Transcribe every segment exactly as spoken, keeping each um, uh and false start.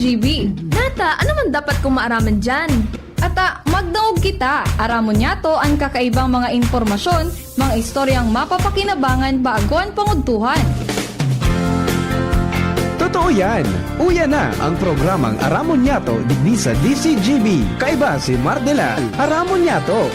G B. Nata, ano man dapat kong maaraman dyan? Ata, magdangog kita. Aramon niyato an kakaibang mga impormasyon, mga istoryang mapapakinabangan bago an pangudtuhan. Totoo yan! Uya na ang programang Aramon Niyato digdi sa D C G B. Kaiba si Mardela. Aramon Niyato!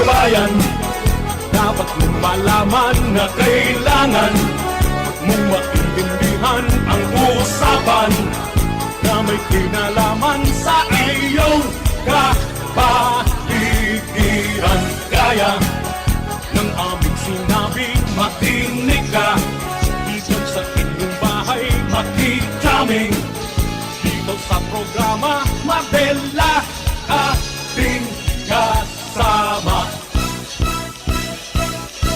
Kabayan, dapat mong malaman na kailangan mong maintindihan ang usapan na may kinalaman sa iyong kapaligiran. Kaya ng aming sinabing makinig ka, dito sa inyong bahay makikita kami. Dito sa programa, Mardela, ating kasama.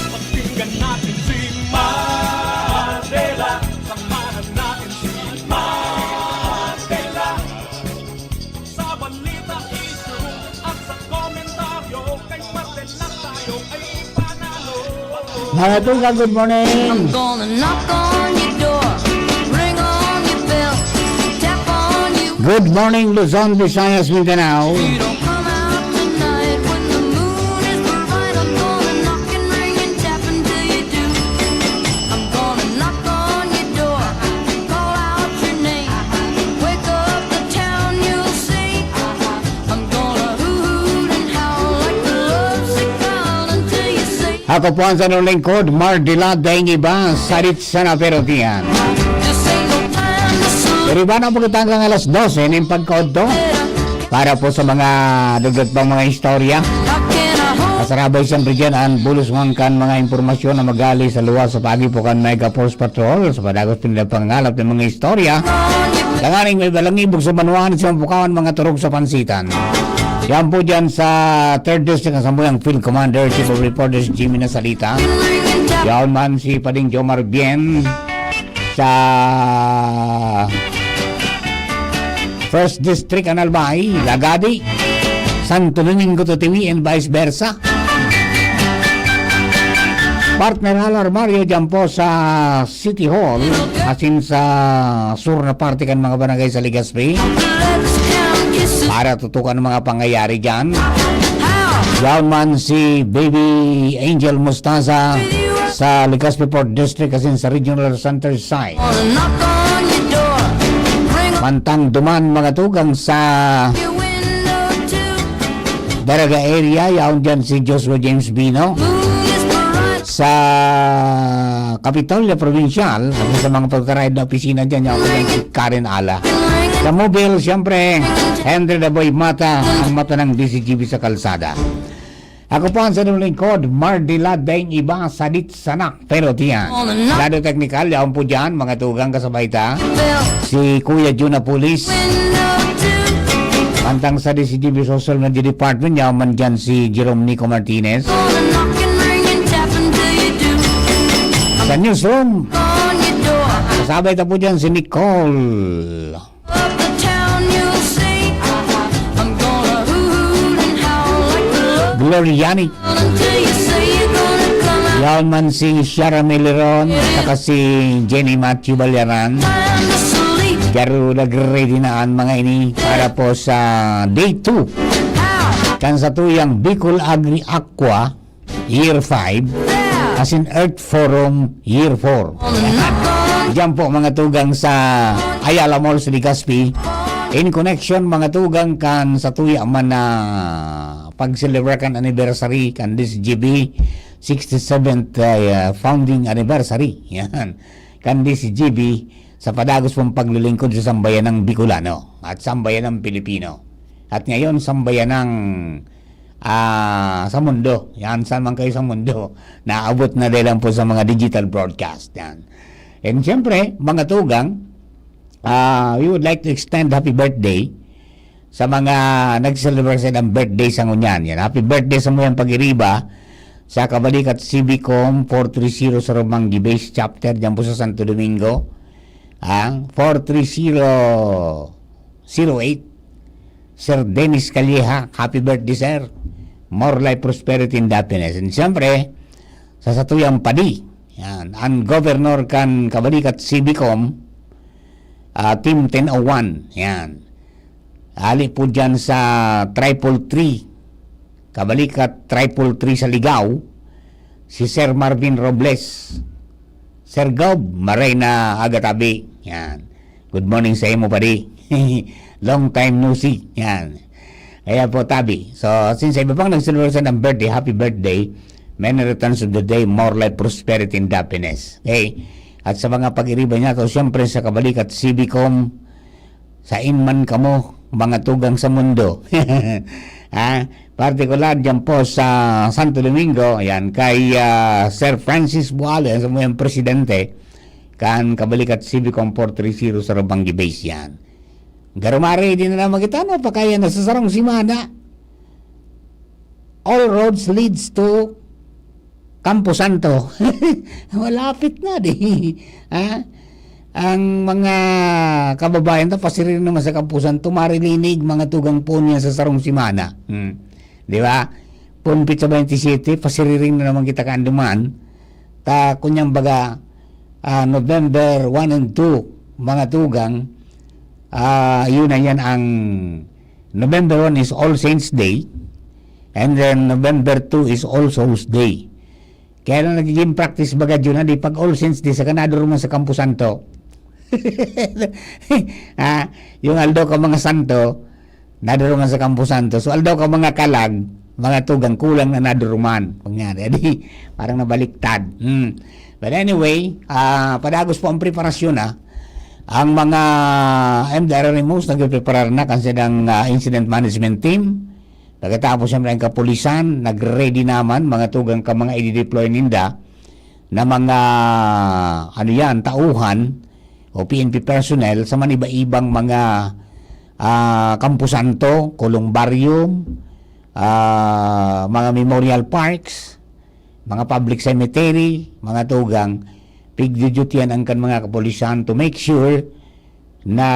Pakinggan natin si Mardela, samahan natin si Mardela. Sa balita, issue, at sa komentaryo, kay Mardela tayo ay panalo. Mga tugang, good morning! Gonna knock on your door, ring on your bell, tap on your Good morning, Luzon, Visayas, Mindanao. You don't come out tonight when the moon is bright. I'm gonna knock and ring and tap until you do. I'm gonna knock on your door, call out your name, wake up the town, you'll see. I'm gonna hoot and howl like a lovesick child until you say. Ako po ang sa inyong lingkod, Mardila Daing Iba, Sarit Sana Pero Tiyan. This ain't no time to slow Pero iba na po kita hanggang alas dose ning pagkaodto. Para po sa mga dugdot pang mga istorya. How can I hold Kasarabay siyempre dyan ang bulos ngang kan mga impormasyon na magali sa luwas sa pagi po kan Mega Force Patrol sa padagos po nila pangangalap ng mga istorya. Tanganing may balang ibog sa banwaan sa Bukawan, mga turog sa pansitan. Yan po dyan sa third District ang sambuyang Field Commander, Chief of Reporters, Jimmy Nasalita. Yaon man si Pading Jomar Bien sa First District, an Albay, Lagadi, Santo Domingo to Tiwi, and vice versa. Partner Al Armario dyan po sa City Hall, asin sa sur na parte kan mga barangay sa Legazpi. Para tutukan ang mga pangyayari dyan. Yaon man si Baby Angel Mostaza sa Legazpi Fourth District asin sa Regional Center side. Knock on your door, ring Mantang duman mga tugang sa your window too. Daraga area, yaon dyan si Joshua James Bino. Moon is bright. Sa Kapitolya Provincial, at sa mga pagkaraid na opisina dyan, yaon dyan si Karen Ala. Sa Mobile, siyempre, Henry Daboy Mata, ang mata ng D C G B sa kalsada. Ako po ang sa inyong lingkod, Mardila Daing Iba, Sarit Sana Pero Tiyan. Lado teknikal, yaon po dyan, mga tugang kasabay ta. Si Kuya Jun Apulis. Pantang sa D C G B Social Media Department, yaon man dyan si Jerome Nico Martinez. Sa newsroom, kasabay ta po dyan si Nicole Gloriani. Yaon man si Shara Meliron, saka si Jenny Matthew Balyaran. Garo nag-ready na ang mga ini para po sa day two kan satuyang Bicol Agri Aqua Year five, asin Earth Forum Year four. Diyan po mga tugang sa Ayala Mall sa Legazpi. In connection mga tugang kan satuya man na pag-celebrate kan anniversary kan D C G B, sixty-seventh uh, founding anniversary. Yan. Kan D C G B sa padagos pong paglilingkod sa sambayan ng Bicolano at sambayan ng Pilipino. At ngayon, sambayan ng ah, sa mundo. Yan, saan man kayo sa mundo, naabot na rin lang po sa mga digital broadcast. Yan. And siyempre, mga tugang, ah, we would like to extend happy birthday sa mga nag-celebrate ng birthday sa ngunyan. Yan, happy birthday sa mga pag-iriba sa Kabalikat C B Com four three zero sa Romanggi Base Chapter dyan po sa Santo Domingo. Ang four three zero zero eight. Sir Dennis Calleja, happy birthday, sir. More life, prosperity, and happiness. And siyempre, sa satuyang padi, yan, ang governor kan Kabalikat Civicom, ah, Team ten oh one, yan. Ali po dyan sa triple three, Kabalikat triple three sa Ligao, si Sir Marvin Robles. Sir Gob, maray na aga tabi. Yan. Good morning sa imo, padi. Long time no see. Yan. Kaya po, tabi. So, since iba pang nagselebrar sa ng birthday, happy birthday. Many returns of the day, more life, prosperity, and happiness. Okay? At sa mga pag-iriba niya, to, siyempre sa Kabalikat Civicom, sain man kamo, mga tugang sa mundo. Ha? Partikular dyan po sa Santo Domingo, yan, kay ah, Sir Francis Bualo, yan sa mga presidente, kan Kabalikat Civicom four three zero sa Robangi Base yan. Garumari, di na naman kita, no? Pakaya na sa sarong simana. All roads leads to Campo Santo. Malapit na, di. Ha? Ang mga kababayan ta, pasiriring naman sa Campo Santo, marilinig, mga tugang po niya sa sarong simana. Hmm. Di ba? Pon petsa twenty-seven, pasiriring na naman kita kaanduman. Ta, kunyang baga, ah, November one and two, mga tugang, ah, yun na yan ang November one is All Saints Day, and then November two is All Souls Day. Kaya lang nagiging practice baga yun, ha? Di pag All Saints Day, saka nadurman sa Campo Santo. Ha? Yung aldaw ka mga santo, nadurman sa Campo Santo. So, aldaw ka mga kalag, mga tugang, kulang na nadurman. Pag nga, di, parang nabaliktad. Hmm. But anyway, ah, padagos po ang preparasyon, ah. Ang mga M D R R M Os nagpipreparar na kan silang ah, incident management team. Pagkatapos, siyempre, ang kapulisan, nag-ready naman, mga tugang ka mga i-deploy ninda na mga, ano yan, tauhan o P N P personnel sa maniba-ibang mga ah, kamposanto, columbarium, ah, mga memorial parks, mga public cemetery, mga tugang, pigduduty-an ang kan mga kapulisan to make sure na,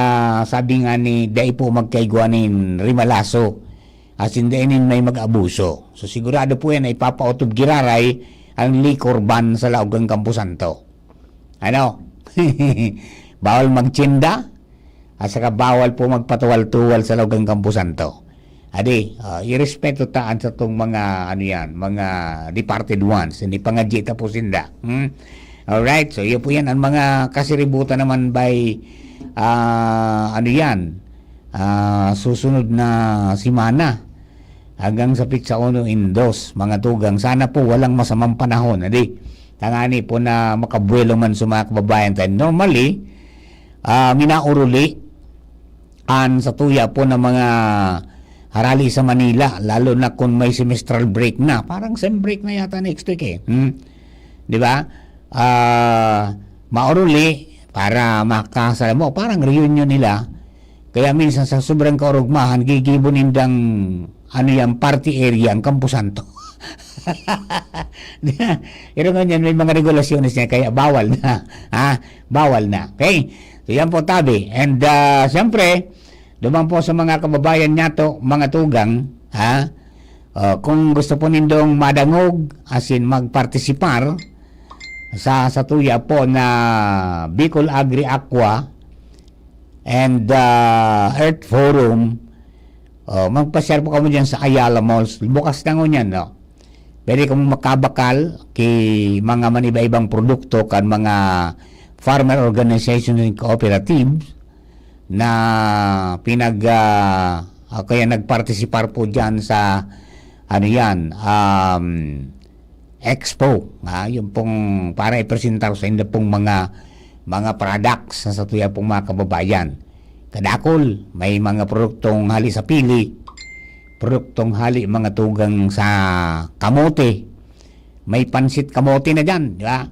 sabi nga ni, dai po magkaigwa nin rimalaso, asin dai nin may mag-abuso. So, sigurado po yan na ipapaotob giraray ang liquor ban sa laog kan Campo Santo. Ano? Bawal magtinda, at saka bawal po magpatuwal-tuwal sa laog kan Campo Santo. Adi, ah, irespeto ta an satong mga, ano yan, mga departed ones. Hindi pangadyi ta po sinda. Hmm? Alright, so yun po yan. Ang mga kasiributan naman by, ah, ano yan, ah, susunod na simana hanggang sa petsa uno in dos, mga tugang. Sana po walang masamang panahon. Adi, tangani po na makabuelo man sa mga kababayan tayo. Normally, ah, minauruli an satuya po ng mga harali sa Manila, lalo na kung may semestral break na. Parang sem break na yata next week eh. Hmm? Di ba? Ah, mauruli para makasalamuha. Parang reunion nila. Kaya minsan sa sobrang kaurugmahan, gigibo nindang, ano yan, party area ang Campo Santo. Pero ngunyan, may mga regulasyones niya, kaya bawal na. Ha? Bawal na. Okay? So, yan po, tabi. And, ah, siyempre, duman po sa mga kababayan niyato, mga tugang, ha? Ah, kung gusto po nindong madangog, asin magpartisipar sa satuya po na Bicol Agri Aqua and, ah, Earth Forum, oh, magpa-share po kamo dyan sa Ayala Malls. Bukas na ngunyan, no? Pwede kamo makabakal ki mga maniba-ibang produkto kan mga farmer organizations and cooperatives na pinag, ah, o kaya nagpartisipar po dyan sa, ano yan, um, expo. Ah, yun pong para ipresentar sa inyo pong mga, mga products sa satuya pong mga kababayan. Kadakol, may mga produktong hali sa pili, produktong hali mga tugang sa kamote. May pansit kamote na dyan, di ba?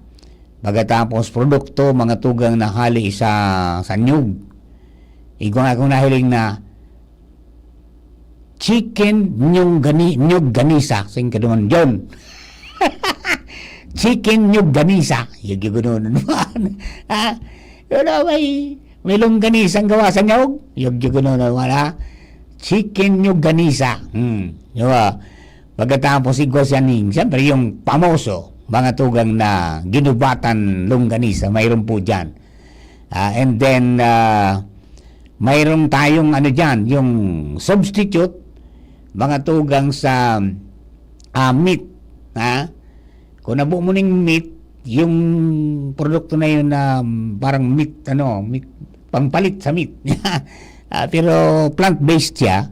Pagkatapos produkto, mga tugang na hali sa, sa nyug. Igwa nga akong nahiling na chicken nyug gani-, nyug ganisa. Sing kaduman, John. Chicken nyug ganisa. Yung giguno na naman. Ha? Yun na, may, may longganisang gawa sa nyug. Yung giguno na naman, ha? Chicken nyug ganisa. Hmm. Di ba? Pagkatapos igwa siya ning, siyempre, yung pamoso, mga tugang na ginubatan longganisa, mayroon po dyan. Ah, and then, ah, mayroon tayong ano dyan, yung substitute, mga tugang sa, ah, meat. Ha? Kung nabo mo ning meat, yung produkto na yun na, um, parang meat, ano, meat, pangpalit sa meat. Ah, pero plant-based siya.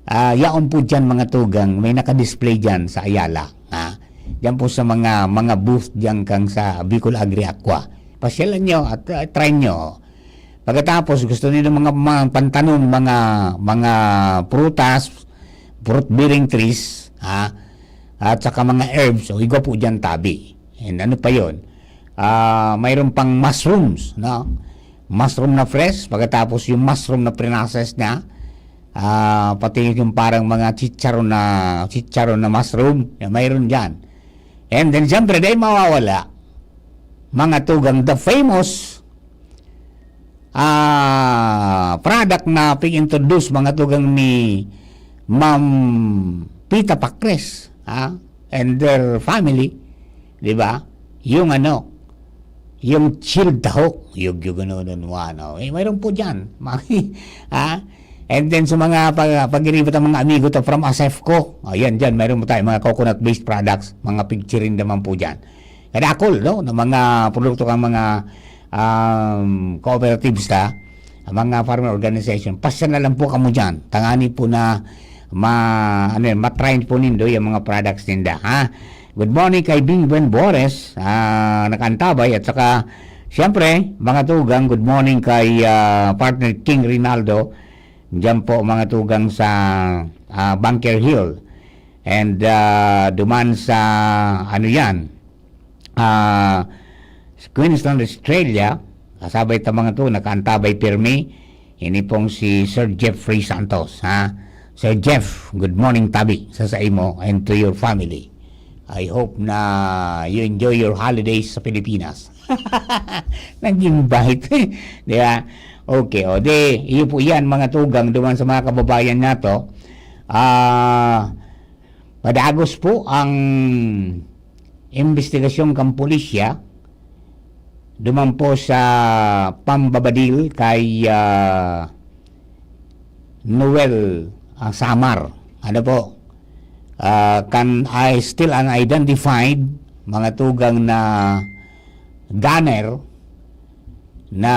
Ah, yaon po dyan, mga tugang, may naka-display dyan sa Ayala, ha? Diyan po sa mga, mga booth diyan kang sa Bicol Agri Aqua. Pasyalan nyo at, ah, try nyo. Pagkatapos, gusto niyo mga, mga pantanom, mga, mga prutas, fruit-bearing trees, ha? At saka mga herbs, o igwa po dyan tabi. And ano pa yon? Ah, mayroon pang mushrooms, no? Mushroom na fresh, pagkatapos yung mushroom na prinases na, ah, pati yung parang mga chicharon na, chicharon na mushroom, yan, mayroon dyan. And then, siyempre, dahil mawawala, mga tugang, the famous, ah, product na pig-introduce, mga tugang, ni Ma'am Pita Pacres, ha? And their family, di ba? Yung ano, yung chilled taho, yug-yug ano, ano, ano, eh, mayroon po dyan. Ha? And then sa mga pag-, pag-iribat ang mga amigo ta from Asefco, ayan dyan, mayroon po tayo mga coconut-based products, mga pigchirin naman po dyan. Kadakol, no, ng mga produkto kang mga, um, cooperatives ta, ang mga farmer organization, pasya na lang po kamo dyan. Tangani po na ma-, ano yun, ma-try po nindo yung mga products ninda, ha? Good morning kay Bing Buen Bores, ah, nakaantabay, at saka, siyempre, mga tugang, good morning kay, ah, partner King Rinaldo, dyan po, mga tugang sa, ah, Bunker Hill. And, ah, duman sa, ano yan, ah, Queensland, Australia, kasabay ta mga to, nakaantabay pirmi, ini pong si Sir Jeffrey Santos, ha? Sir Jeff, good morning, tabi, sa saimo and to your family. I hope na you enjoy your holidays sa Pilipinas. Naging bait. Di ba? Okay, o di, iyo po yan, mga tugang, duman sa mga kababayan nato. Ah, padagos po ang imbestigasyon kan pulisya duman po sa pambabadil kay, ah, Noel, ah, Samar. Ano po? Ah, kan, ay, still unidentified, mga tugang na gunner na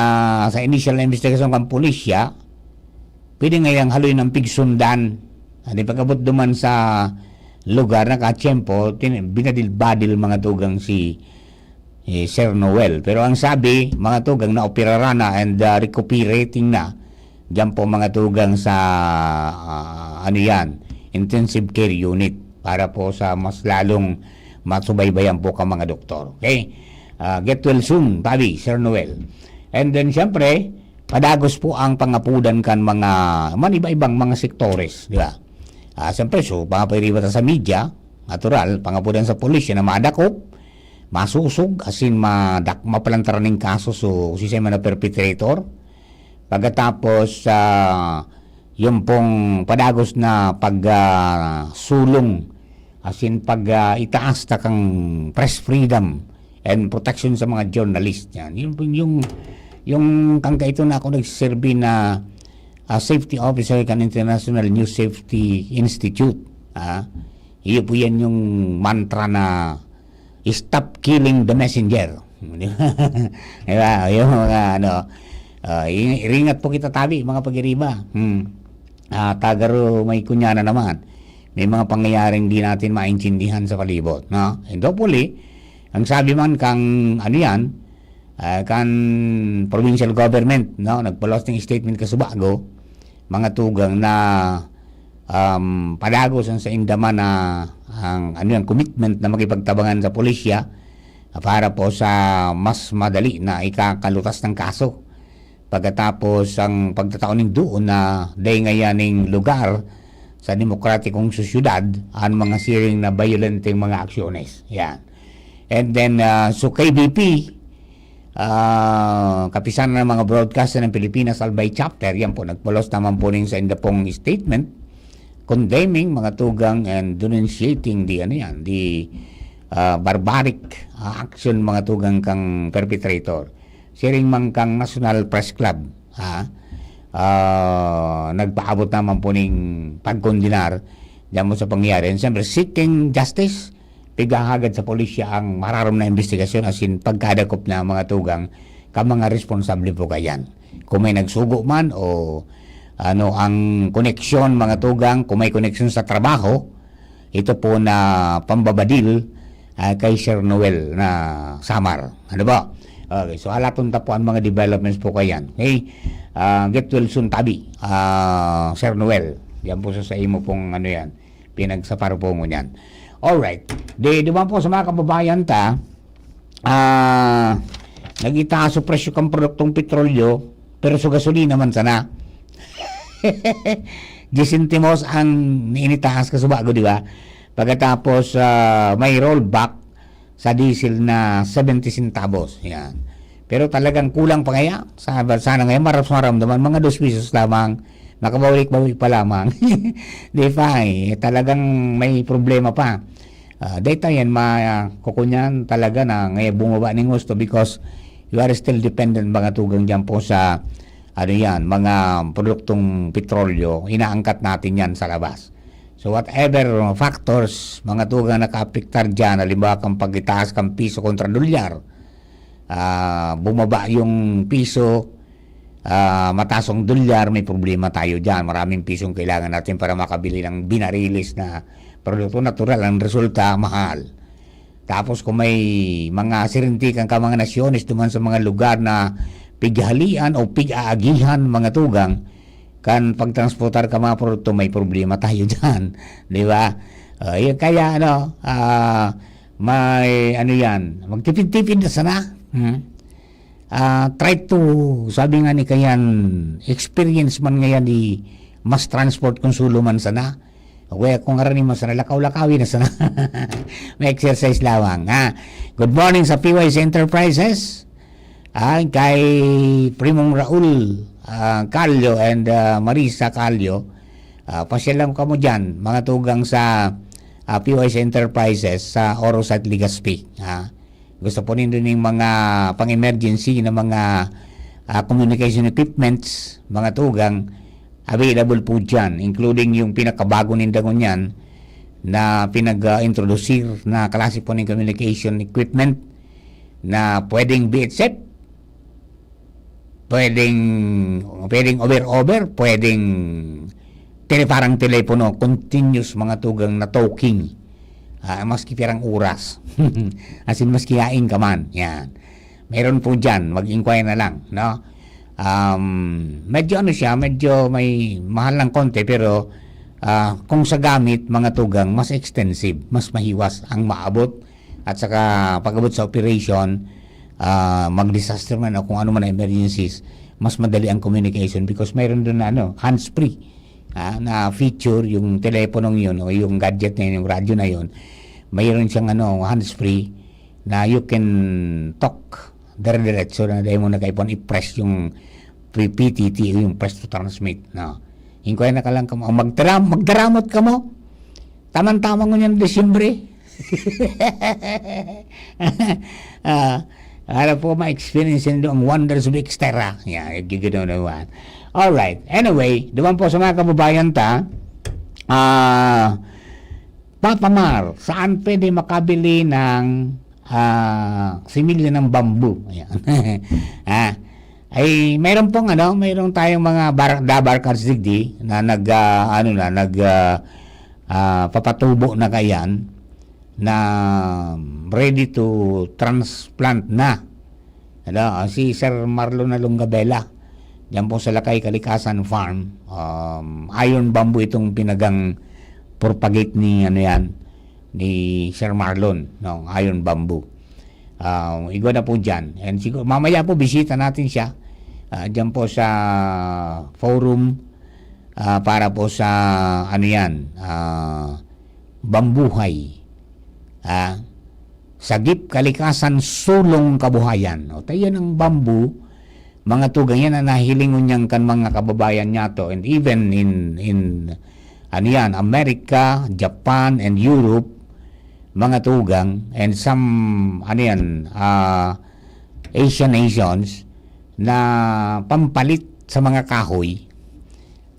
sa initial na investigasyon kan pulisya, pwede ngayang haloy ng pigsundan. Ano, pag-abot duman sa lugar, nakatiyempo, tin-, binadil-badil mga tugang si, eh, Sir Noel. Pero ang sabi, mga tugang, naoperaran na and, ah, recuperating na. Diyan po mga tugang sa, ah, ano yan, intensive care unit para po sa mas lalong masubaybayan po ka mga doktor. Okay? Ah, get well soon, tabi, Sir Noel. And then, siyempre, padagos po ang pangapudan kan mga, man iba-ibang mga sektores, di ba? Ah, siyempre, so, mga pairiba ta sa media, natural, pangapudan sa pulisya na madakop, masusog, asin madak-, maplantaran ning kaso, so, si man na perpetrator. Pagkatapos, ah, yung pong padagos na pag, ah, sulong, asin pag, ah, itaas ta kang press freedom and protection sa mga journalist. Yan. Yung, yung, yung kang kaito na ako nagserbi na, ah, safety officer kan International News Safety Institute. Ah. Iyo po yan yung mantra na, "Stop killing the messenger." Di ba? Di ba? Yung mga ano, ah, i-, iringat po kita tabi, mga pag-iriba. Hmm. Ah, tagaro may kunya na naman. May mga pangyayaring di natin maintindihan sa palibot, no? And hopefully, ang sabi man kang, ano yan, ah, kan provincial government, no? Nagpalos ng statement kasubago, mga tugang na, um, padagos ang sa indaman na ang, ano yan, commitment na makipagtabangan sa pulisya para po sa mas madali na ikakalutas ng kaso. Pagkatapos ang pagtatao ning duon na dai ngayaning lugar sa demokratikong sosyedad ang mga siring na bayolenteng mga aksyones. Yan. And then, ah, so K B P, ah, Kapisanan ng mga Broadcaster ng Pilipinas, Albay Chapter, yan po, nagpolos naman po rin sa inda pong statement. condemning, mga tugang, and denunciating the, ano yan, the, ah, barbaric, ah, action, mga tugang, kang perpetrator. Siring man kang National Press Club, ha? Ah, nagpaabot naman po ning pagkondenar diyan mo sa pangyayari. And siyempre, seeking justice, pighahagad sa pulisya ang mararom na imbestigasyon, asin pagkadakop na, mga tugang, ka mga responsable po kayan. Kung may nagsugo man o ano ang koneksyon, mga tugang, kung may koneksyon sa trabaho, ito po na pambabadil, ah, kay Sir Noel na Samar. Ano ba? Okay, so alaton ta po ang mga developments po kayan. Okay? Ah, get well soon, tabi. Ah, Sir Noel, yan po sa, sa imo pong ano yan, pinagsapar po mo niyan. Alright. Di, di ba po sa mga kababayan ta, ah, nagitaas ang presyo kang produktong petrolyo, pero sa gasolina man sana. Diyes sentimos ang initaas ka sa bago, di ba? Pagkatapos, ah, may rollback sa diesel na seventy centavos. Yan. Pero talagang kulang pa kaya? Sa, sana ngayon, maras-, maramdaman, mga dos pesos lamang. Makabalik-balik pa lamang. Di pa eh. Talagang may problema pa. Ah, data yan, ma-, kukunyan talaga na ngayon bumaba ning gusto because you are still dependent, mga tugang, dyan po sa, ano yan, mga produktong petrolyo. Inaangkat natin yan sa labas. So whatever factors, mga tugang, nakaapektar dyan, halimbawa kang pagitaas kang piso kontra dolyar, ah, bumaba yung piso, ah, mataas ang dolyar, may problema tayo dyan. Maraming pisong kailangan natin para makabili ng binarilis na produkto. Natural, ang resulta, mahal. Tapos kung may mga sirintikan ka mga nasyones duman sa mga lugar na pighalian o pig-aagihan, mga tugang, kan pagtransportar ka mga produkto, may problema tayo dyan. Di ba? Ah, yun kaya, ano, ah, may, ano yan, magtipid-tipid na sana. Hmm? Ah, try to, sabi nga ni Kayan, experience man ngayon di mas transport kung sulo man sana. O kaya kung arani man sana, lakaw-lakawi na sana. May exercise lamang, ha? Good morning sa P Y C Enterprises. Ah, kay Primong Raul, ah, Calio and, ah, Marisa Calio. Ah, pasyal lang kamo dyan, mga tugang sa, ah, P Y C Enterprises sa Oro Site, Legazpi. Ah, gusto po nindo ning mga pang-emergency na mga, ah, communication equipments, mga tugang, available po dyan, including yung pinakabago ninda ngunyan na pinag-introduce na klase po ng communication equipment na pwedeng B H F, pwedeng, pwedeng over-over, pwedeng tele-, parang telepono, continuous mga tugang na talking. Ah, maski pirang oras. As in, maski hain ka man. Yan. Meron po dyan, mag-inquire na lang, no? Um, medyo ano siya, medyo may mahal ng konti, pero, ah, kung sa gamit, mga tugang, mas extensive, mas mahiwas ang maabot. At saka, pag-abot sa operation, ah, mag-disaster man o kung ano man na emergencies, mas madali ang communication because mayroon doon na, ano, hands-free, ah, na feature, yung teleponong yun o yung gadget na yun, yung radyo na yun, mayroon siyang, ano, hands-free na you can talk dire-diretso na dahil mo na kaipon i-press yung P T T o yung press to transmit, no? Inquire na ka lang kamo. Magdaram-, magdaramot kamo. Taman-tama ngunyan Disyembre. Ah, para po ma-experience nindo ang wonders of Xterra. Yeah, gigano naman. Alright. Anyway, duman po sa mga kababayan ta, ah, Papa Mar, saan pwede makabili ng, ah, similya ng bamboo? Ayan. Ah, ay, mayroon pong ano, mayroon tayong mga bar-, dabar cards digdi na nag, ah, ano na, nag, ah, ah, papatubo na kayan na ready to transplant na. Ano, ah, si Sir Marlon na Longabela, diyan po sa Lakay Kalikasan Farm, um, iron bamboo itong pinagang propagate ni, ano yan, ni Sir Marlon, no? Iron bamboo. Ah, igwa na po diyan. And siguro, mamaya po, bisita natin siya, ah, diyan po sa forum, ah, para po sa, ano yan, ah, bambuhay. Ah, sagip kalikasan, sulong kabuhayan. O, tayo ng bamboo, mga tugang yan na nahilingon niyang kan mga kababayan niya to, and even in, in, ano yan, America, Japan, and Europe, mga tugang, and some, ano yan, ah, Asian nations, na pampalit sa mga kahoy,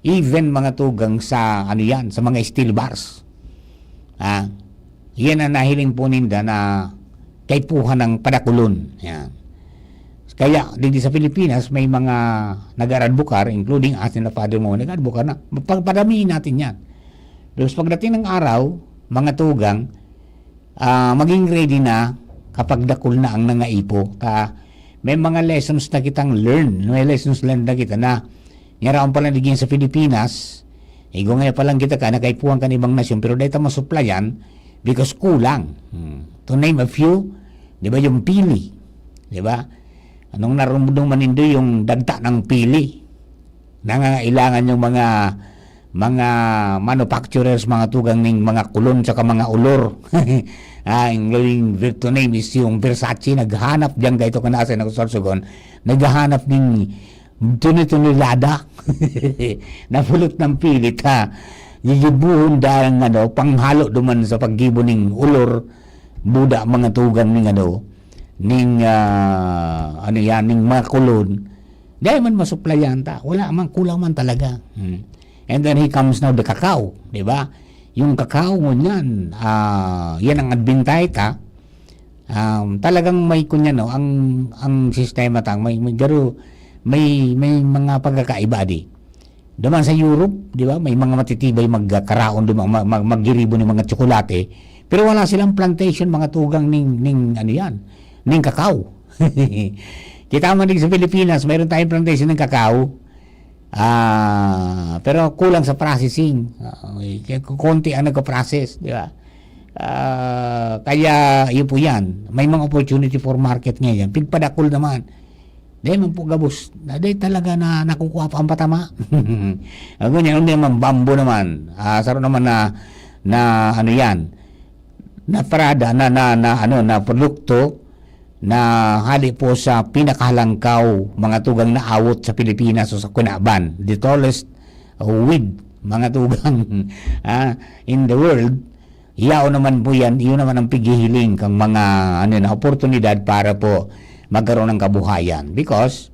even mga tugang sa, ano yan, sa mga steel bars. Ah, yan ang nahiling po ninda na kaipuhan ng padakulon. Yan. Kaya, digdi sa Pilipinas, may mga nag-aradbukar, including asin na Father Mo, nag-aradbukar na, pagpadamihin natin yan. Tapos pagdating ng araw, mga tugang, ah, maging ready na kapag dakul na ang nangaipo. Ka, may mga lessons na kitang learn, may lessons learned na kita na nyaraon pa lang digin sa Pilipinas, igwa ngayon pa lang kita ka, nakaipuhan kan ibang nasyon, pero dahil ta masuplayan, because kulang. Hmm. To name a few, di ba, yung pili? Di ba? Anong narumdong manindo yung dagta ng pili? Nangangailangan yung mga, mga manufacturers, mga tugang ning mga kulon, saka mga ulor. Ah, including, to name is yung Versace, naghanap diyan, kaito ka nasa nagsusugon, naghahanap ning tuni-tunilada. Napulot ng pilit, ha. Gigibuhon dahil ng ano, panghalo duman sa paggibo ning ulor, buda, mga tugang ning ano, ning, ah, ano yan, ning mga kulon. Dahil man masuplayan ta, wala man, kulang man talaga. Hmm. And then he comes now the cacao, di ba? Yung cacao ngunyan, ah, yan ang adbintay ta. Um, talagang may kunya, no, ang, ang sistema tang may, may garo, may, may mga pagkakaiba di. Duman sa Europe, di ba? May mga matitibay magkaraon, duman, mag, mag, maggiribo ng mga tsokolate. Pero wala silang plantation, mga tugang ning, ning, ano yan, ning cacao. Kita man din sa Pilipinas, mayroon tayong plantation ng cacao. Ah, pero kulang sa processing. Ah, okay. Kaya konti ang nagka-process, di ba? Ah, kaya yun po yan. May mga opportunity for market ngayon. Pigpadakul naman. Di man po gabos. Na di talaga na nakukuha pa ang patama. Ang ganyan, hindi naman bamboo naman. Ah, saro naman na, na ano yan. Na parada, na, na, na, ano, na produkto na hali po sa pinakahalangkaw, mga tugang na awot sa Pilipinas o sa Kunaban. The tallest weed, mga tugang, ah, in the world. Yaon naman po yan, yun naman ang pighihiling kang mga, ano na, oportunidad para po magkaroon ng kabuhayan. Because,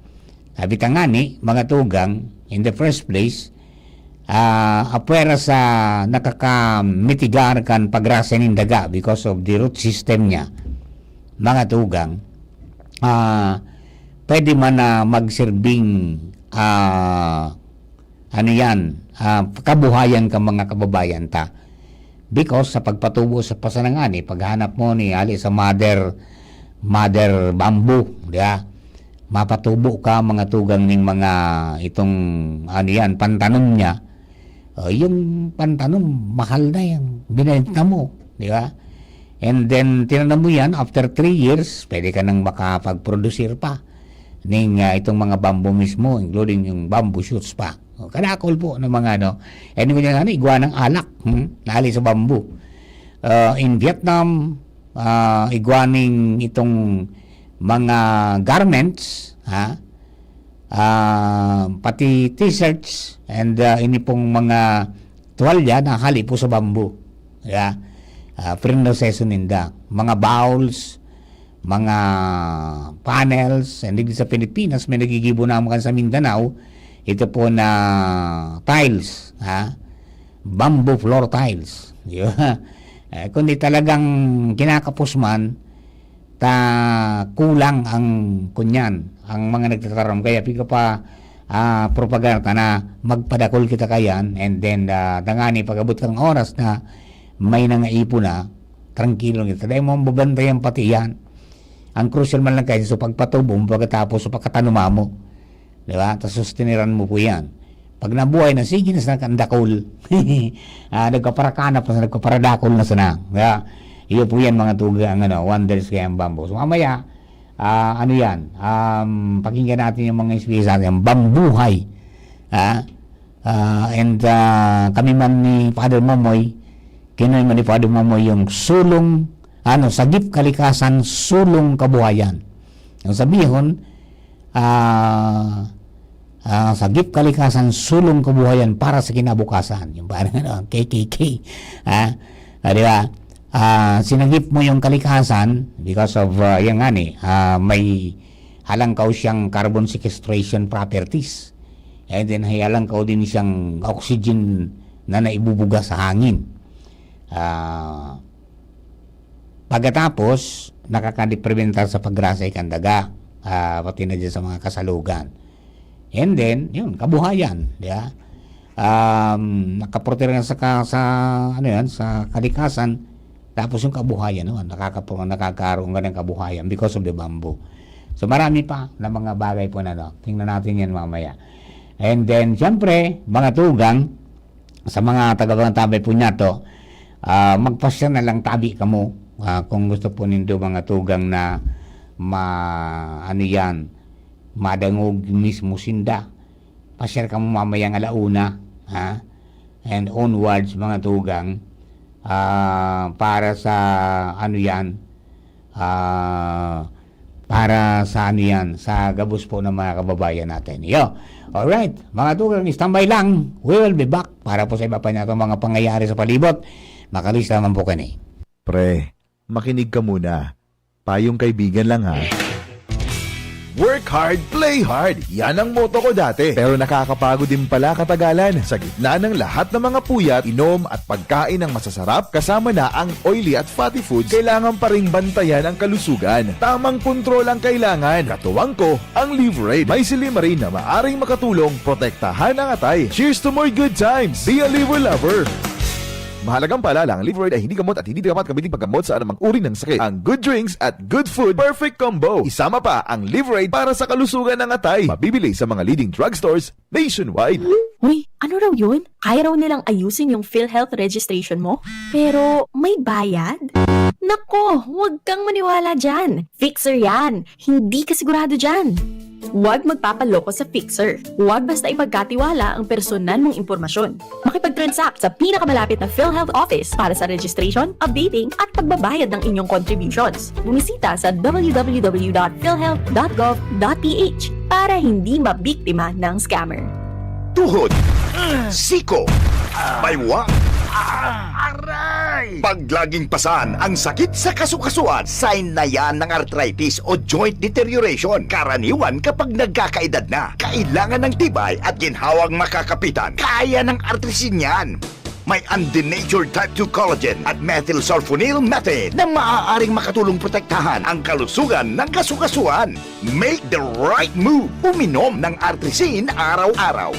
sabi ta nga ni, mga tugang, in the first place, ah, apwera sa nakakamitigar kan pagrasa nin daga because of the root system niya, mga tugang, ah, pwede man na magsirbing, ah, ano yan, ah, kabuhayan ka mga kababayan ta. Because sa pagpatubo sa pasanangani, paghanap mo ni hali sa mother, mother bamboo, di ba? Mapatubo ka, mga tugang ning mga itong, ano yan, pantanom niya. O, yung pantanom, mahal na yung binenta mo, di ba? And then, tinanom mo yan, after three years, pwede ka nang makapag-produce pa ning, ah, itong mga bamboo mismo, including yung bamboo shoots pa. O, kadakol po ng mga ano. Anyway, yan, ano, igwa ng alak, hmm? Nali sa bamboo. Ah, in Vietnam, ah, igwa ning itong mga garments, ha? Ah, pati t-shirts and, ah, ini pong mga tuwalya na hali po sa bamboo. Yeah. Ah, proseso ninda. Mga bowls, mga panels, and digdi sa Pilipinas, may nagigibo naman kan sa Mindanao, ito po na tiles, ha? Bamboo floor tiles. Di ba? Eh, kundi talagang kinakapos man, ta kulang ang kunyan, ang mga nagtataram. Kaya piga pa, ah, propaganda na magpadakol kita kayan, and then, ah, tangani pag-abot kang oras na may nangaipon na, trangkilo kita. Dahil mo mabantayan pati yan. Ang crucial man lang kayo, so pagpatubo mo, pagkatapos, so pagkatanuma mo. Di ba? Tas sustiniran mo po yan. Pag nabuhay na, sige na sa kandakol. Ah, nagkaparakanap na, nagkaparadakol na sana. Kaya, iyo po yan, mga tugang, ano, wonders kaya ang bamboo. So, mamaya, ah, ano yan, um, pakinggan natin yung mga istorya sa atin, bambuhay. Ah, ah, and, ah, kami man ni Father Momoy, kinoy man ni Father Momoy yung sulong, ano, sagip kalikasan, sulong kabuhayan. Ang sabihon, ah, Ah, sagip kalikasan, sulong kabuhayan para sa kinabukasan. Yung parang ano, K K K. Ah, ah, di ba? Ah, sinagip mo yung kalikasan because of, ah, yan nga ni, ah, may halangkaw siyang carbon sequestration properties. And then, halangkaw din siyang oxygen na naibubuga sa hangin. Ah, pagkatapos, nakakadeprimentar sa pagrasay kan daga, ah, pati na dyan sa mga kasalugan. And then, yun, kabuhayan, di ba? Um, nakaprotekta sa ka-, sa, ano yan, sa kalikasan, tapos yung kabuhayan, no? Nakakapu-, nakakaroon ka ng kabuhayan because of the bamboo. So, marami pa na mga bagay po na, no? Tingnan natin yan mamaya. And then, siyempre, mga tugang, sa mga taga-Tabay po niya to, ah, magpasyal na lang tabi kamo. Ah, kung gusto po nindo mga tugang na ma-, ano yan, madangog mismo sinda, pasyal kamo mamayang ala-una, ha? And onwards, mga tugang, ah, para sa, ano yan, ah, para sa, ano yan, sa gabos po ng mga kababayan natin. Iyo. Alright, mga tugang, standby lang. We will be back para po sa iba pa natin mga pangyayari sa palibot. Makalis naman po kani. Pre, makinig ka muna. Payong kaibigan lang, ha. Work hard, play hard. Yan ang motto ko dati. Pero nakakapagod din pala katagalan. Sa gitna ng lahat ng mga puyat, inom at pagkain ng masasarap, kasama na ang oily at fatty foods, kailangan pa ring bantayan ang kalusugan. Tamang kontrol ang kailangan. Katuwang ko, ang Liverade. May silimarin na maaring makatulong protektahan ang atay. Cheers to more good times! Be a Liver Lover! Mahalagang paalala, ang Liverade ay hindi gamot at hindi dapat gamitin paggamot sa anumang uri ng sakit. Ang good drinks at good food, perfect combo. Isama pa ang Liverade para sa kalusugan ng atay. Mabibili sa mga leading drugstores nationwide. Uy, ano raw yun? Kaya raw nilang ayusin yung PhilHealth registration mo? Pero may bayad? Nako, huwag kang maniwala dyan. Fixer yan. Hindi ka sigurado dyan. Huwag magpapaloko sa Fixer. Huwag basta ipagkatiwala ang personal mong impormasyon. Makipag-transact sa pinakamalapit na PhilHealth office para sa registration, updating, at pagbabayad ng inyong contributions. Bumisita sa w w w dot philhealth dot gov dot p h para hindi mabiktima ng scammer. Tuhod, siko, baywa, aray! Pag laging pasan ang sakit sa kasukasuan, sign na yan ng arthritis o joint deterioration. Karaniwan kapag nagkakaedad na, kailangan ng tibay at ginhawang makakapitan. Kaya ng Artrisin yan. May undenatured type two collagen at methylsulfonyl methane na maaaring makatulong protektahan ang kalusugan ng kasukasuan. Make the right move. Uminom ng Artrisin araw-araw.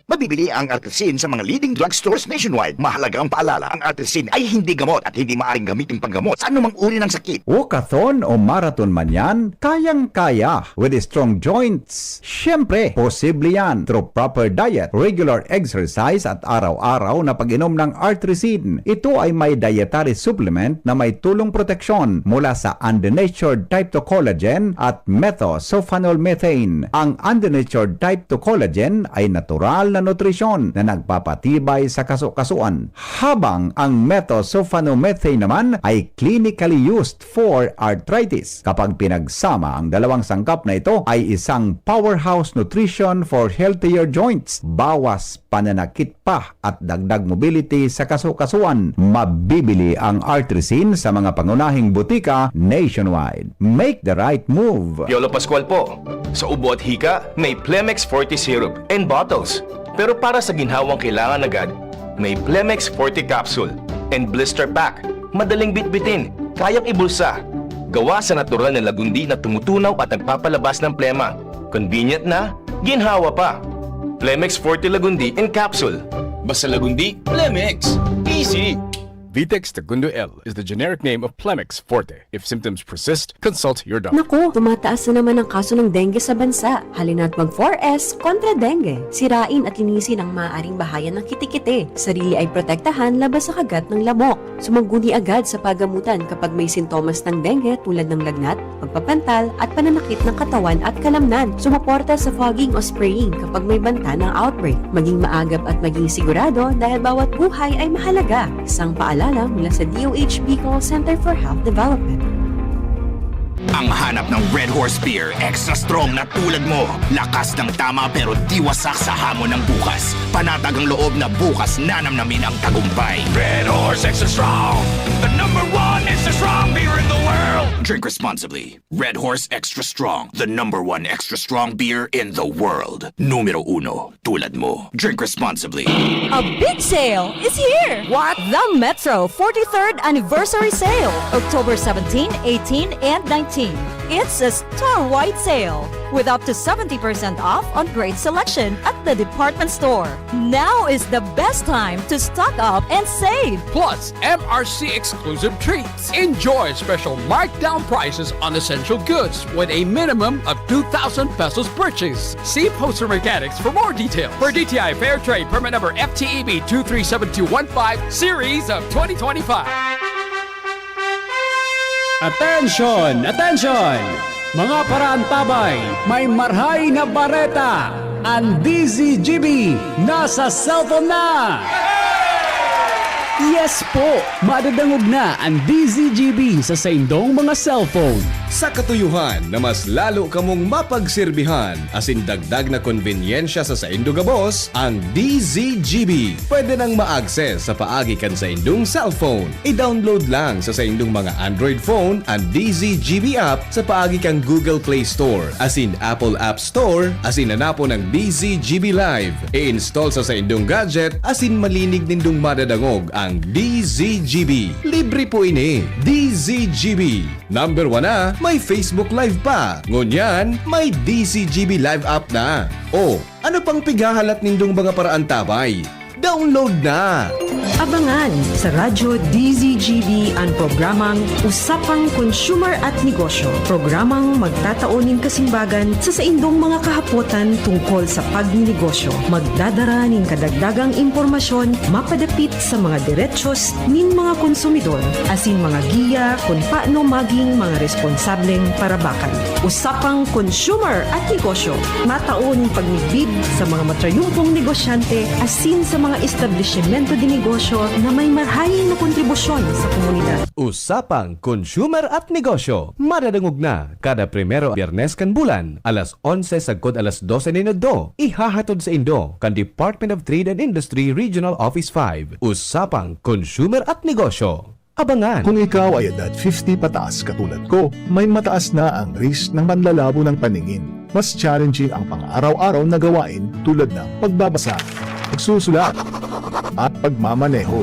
Mabibili ang Artrisin sa mga leading drugstores nationwide. Mahalagang paalala, ang Artrisin ay hindi gamot at hindi maaaring gamitin panggamot sa anumang uri ng sakit. Walkathon o marathon man yan, kayang-kaya with strong joints. Siyempre, posible yan through proper diet, regular exercise at araw-araw na pag-inom ng Artrisin. Ito ay may dietary supplement na may tulong proteksyon mula sa undenatured type two collagen at methosulfonol methane. Ang undenatured type two collagen ay natural na nutrisyon na nagpapatibay sa kasukasuan, habang ang methosulfonomethane naman ay clinically used for arthritis. Kapag pinagsama, ang dalawang sangkap na ito ay isang powerhouse nutrition for healthier joints. Bawas pananakit pa at dagdag mobility sa kasukasuan. Mabibili ang Artrisin sa mga pangunahing butika nationwide. Make the right move! Piolo Pascual po. Sa ubo at hika, may Plemex Forte Syrup and bottles. Pero para sa ginhawang kailangan agad, may Plemex Forte Capsule and Blister Pack. Madaling bitbitin, kayang ibulsa. Gawa sa natural na lagundi na tumutunaw at nagpapalabas ng plema. Convenient na, ginhawa pa. Plemex Forte Lagundi in Capsule. Basta Lagundi, Plemex. Easy! Vitex Segundo L is the generic name of Plemex Forte. If symptoms persist, consult your doctor. Naku, tumataas na naman ang kaso ng dengue sa bansa. Halina't mag four S kontra dengue. Sirain at linisin ang maaaring bahayan ng kitikite. Sarili ay protektahan laban sa kagat ng lamok. Sumangguni agad sa pagamutan kapag may sintomas ng dengue tulad ng lagnat, pagpapantal, at pananakit ng katawan at kalamnan. Sumuporta sa fogging o spraying kapag may banta ng outbreak. Maging maagap at maging sigurado dahil bawat buhay ay mahalaga. Isang paalala mula sa D O H Bicol Center for Health Development. Ang hanap ng Red Horse Beer, extra strong na tulad mo. Lakas ng tama pero di wasak sa hamon ng bukas. Panatag ang loob na bukas nanamnamin ang tagumpay. Red Horse Extra Strong, the number one extra strong beer in the world. Drink responsibly. Red Horse Extra Strong, the number one extra strong beer in the world. Numero uno, tulad mo. Drink responsibly. A big sale is here! What? The Metro forty-third Anniversary Sale, October seventeen, eighteen, and nineteen. It's a store-wide sale with up to seventy percent off on great selection at the department store. Now is the best time to stock up and save. Plus M R C exclusive treats. Enjoy special markdown prices on essential goods with a minimum of two thousand pesos purchase. See Poster Mechanics for more details. For D T I Fair Trade Permit Number F T E B two three seven two one five Series of twenty twenty-five. Attention! Attention! Mga paraantabay, may marhay na bareta! Ang D Z G B nasa cellphone na! Yes po! Madadangog na ang D Z G B sa saindong mga cellphone. Sa katuyuhan na mas lalo kamong mapagsirbihan asin dagdag na konbenyensya sa saindo gabos, ang D Z G B pwede nang ma-access sa paagi kan saindong cellphone. I-download lang sa saindong mga Android phone an D Z G B app sa paagi kan Google Play Store asin Apple App Store asin hanapon ang D Z G B Live. I-install sa saindong gadget asin malinig nindong madadangog ang D Z G B. Libre po ini. D Z G B. Number one na, may Facebook Live pa. Ngunyan, may D Z G B Live app na. O, ano pang pighahalat nindong mga paraantabay? Download na! Abangan sa Radyo D Z G B an programang Usapang Consumer at Negosyo, programang magtatao nin kasimbagan sa saindong mga kahapotan tungkol sa pagninegosyo. Magdadara nin kadagdagang impormasyon mapadapit sa mga derechos nin mga konsumidor asin mga giya kun paano maging mga responsableng parabakan. Usapang Consumer at Negosyo, matao nin pagmidbid sa mga matrayumpong negosyante asin sa mga establisimento de negosyo na may marhay na kontribusyon sa komunidad. Usapang Consumer at Negosyo, madadangog na kada primero Biyernes kan bulan, alas onse sagkod alas dose nin udto. Ihahatod saindo kan Department of Trade and Industry Regional Office five. Usapang Consumer at Negosyo. Abangan! Kung ikaw ay edad fifty pataas katulad ko, may mataas na ang risk ng panlalabo ng paningin. Mas challenging ang pang-araw-araw na gawain tulad ng pagbabasa, pagsusulat, at pagmamaneho.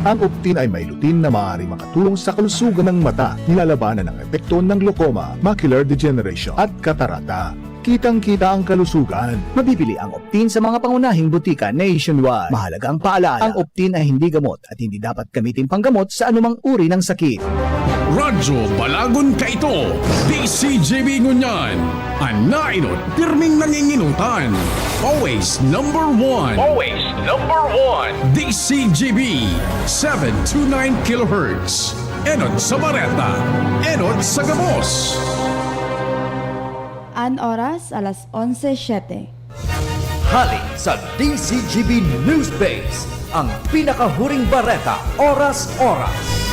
Ang Optin ay may lutein na maaaring makatulong sa kalusugan ng mata, nilalabanan ang epekto ng glaucoma, macular degeneration, at katarata. Kitang-kita ang kalusugan. Mabibili ang Optin sa mga pangunahing butika nationwide. Mahalagang paalala, ang Optin ay hindi gamot at hindi dapat gamitin panggamot sa anumang uri ng sakit. Radyo Balagon kaito, D Z G B ngunyan, an naenot pirming nanginginutan. Always number one. Always number one. D Z G B, seven two nine kilohertz. Enot sa bareta, enot sa gabos. An oras, alas onse siete. Hali sa D Z G B Newsbase, ang pinakahuring bareta, oras-oras.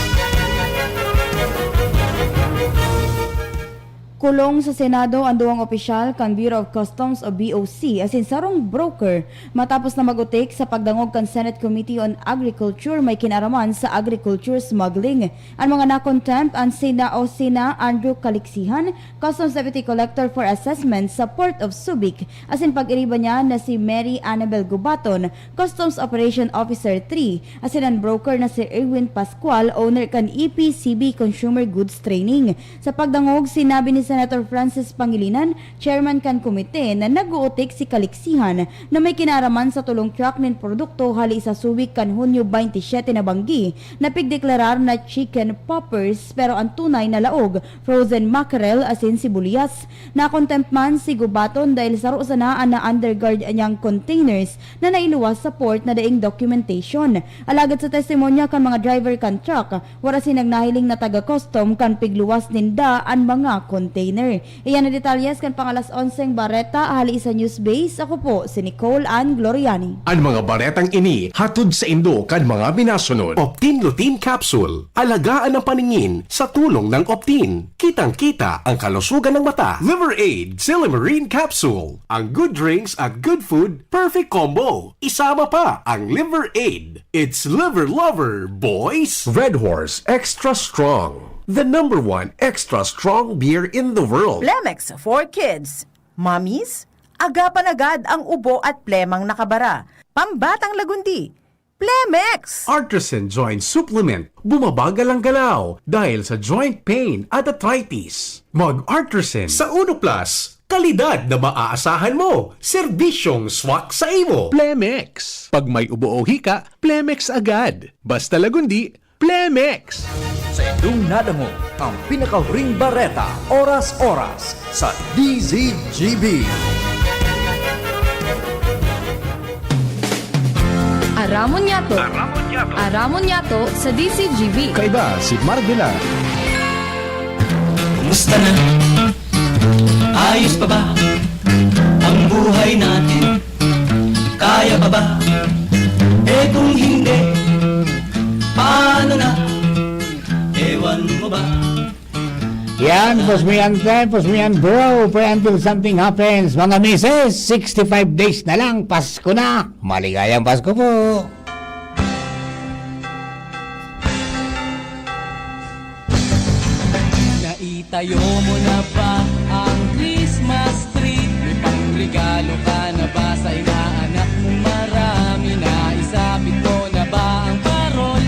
Kulong sa Senado an duwang opisyal kan Bureau of Customs o B O C asin sarong broker matapos na mag-utik sa pagdangog kan Senate Committee on Agriculture may kinaraman sa agriculture smuggling. An mga na-contempt an sina o sina Andrew Calixihan, Customs Deputy Collector for Assessment sa Port of Subic, asin pag-iriba niya na si Mary Annabel Gubaton, Customs Operation Officer three, asin an broker na si Erwin Pascual, owner kan E P C B Consumer Goods Training. Sa pagdangog, sinabi ni Senator Francis Pangilinan, chairman kan komite, na nag-uutik si Calixihan na may kinaraman sa tulong truck nin produkto hali sa Subic kan Hunyo twenty-seven na banggi na pigdeklarar na chicken poppers, pero an tunay na laog, frozen mackerel asin sibuyas. Na-contempt man si Gubaton dahil saro sana an na-underguard niyang containers na nailuwas sa port na daing documentation. Alagad sa testimonya kan mga driver kan truck, wara sinda nahiling na taga-custom kan pigluwas ninda an mga containers. Trainer. Iyan ang detalyes kan pang-alas onseng bareta hali sa News Base. Ako po si Nicole Ann Gloriani. An mga baretang ini hatod saindo kan mga minasunod. Optin Lutein Capsule. Alagaan ang paningin sa tulong ng Optin. Kitang-kita ang kalusugan ng mata. Liver Aid, Silimarin Capsule. Ang good drinks at good food, perfect combo. Isama pa ang Liver Aid. It's Liver Lover, boys! Red Horse Extra Strong. The number one extra strong beer in the world. Plemex for kids. Mommies, agapan agad ang ubo at plemang nakabara. Pambatang lagundi, Plemex! Artisan Joint Supplement, bumabagal ang galaw dahil sa joint pain at arthritis. Mag-Artisan. Sa Uno Plus, kalidad na maaasahan mo, serbisyong swak sa imo. Plemex. Pag may ubo o hika, Plemex agad. Basta lagundi, Plemex! Sa indong nadangog ang pinakahuring bareta, oras-oras sa D Z G B. Aramon niyato. Aramon niyato. Aramon niyato sa D Z G B. Kaiba si Marvela. Kumusta na? Ayos pa ba ang buhay natin? Kaya pa ba? Eh, kung hindi, paano na? Ewan mo ba? Yan, Pusmian ten, Pusmian bro, pray until something happens. Mga misis, sixty-five days na lang, Pasko na. Maligayang Pasko po. Naitayo mo na ba ang Christmas tree? May pangregalo ka na ba sa inaanak mong marami? Naisabit mo na ba ang parol?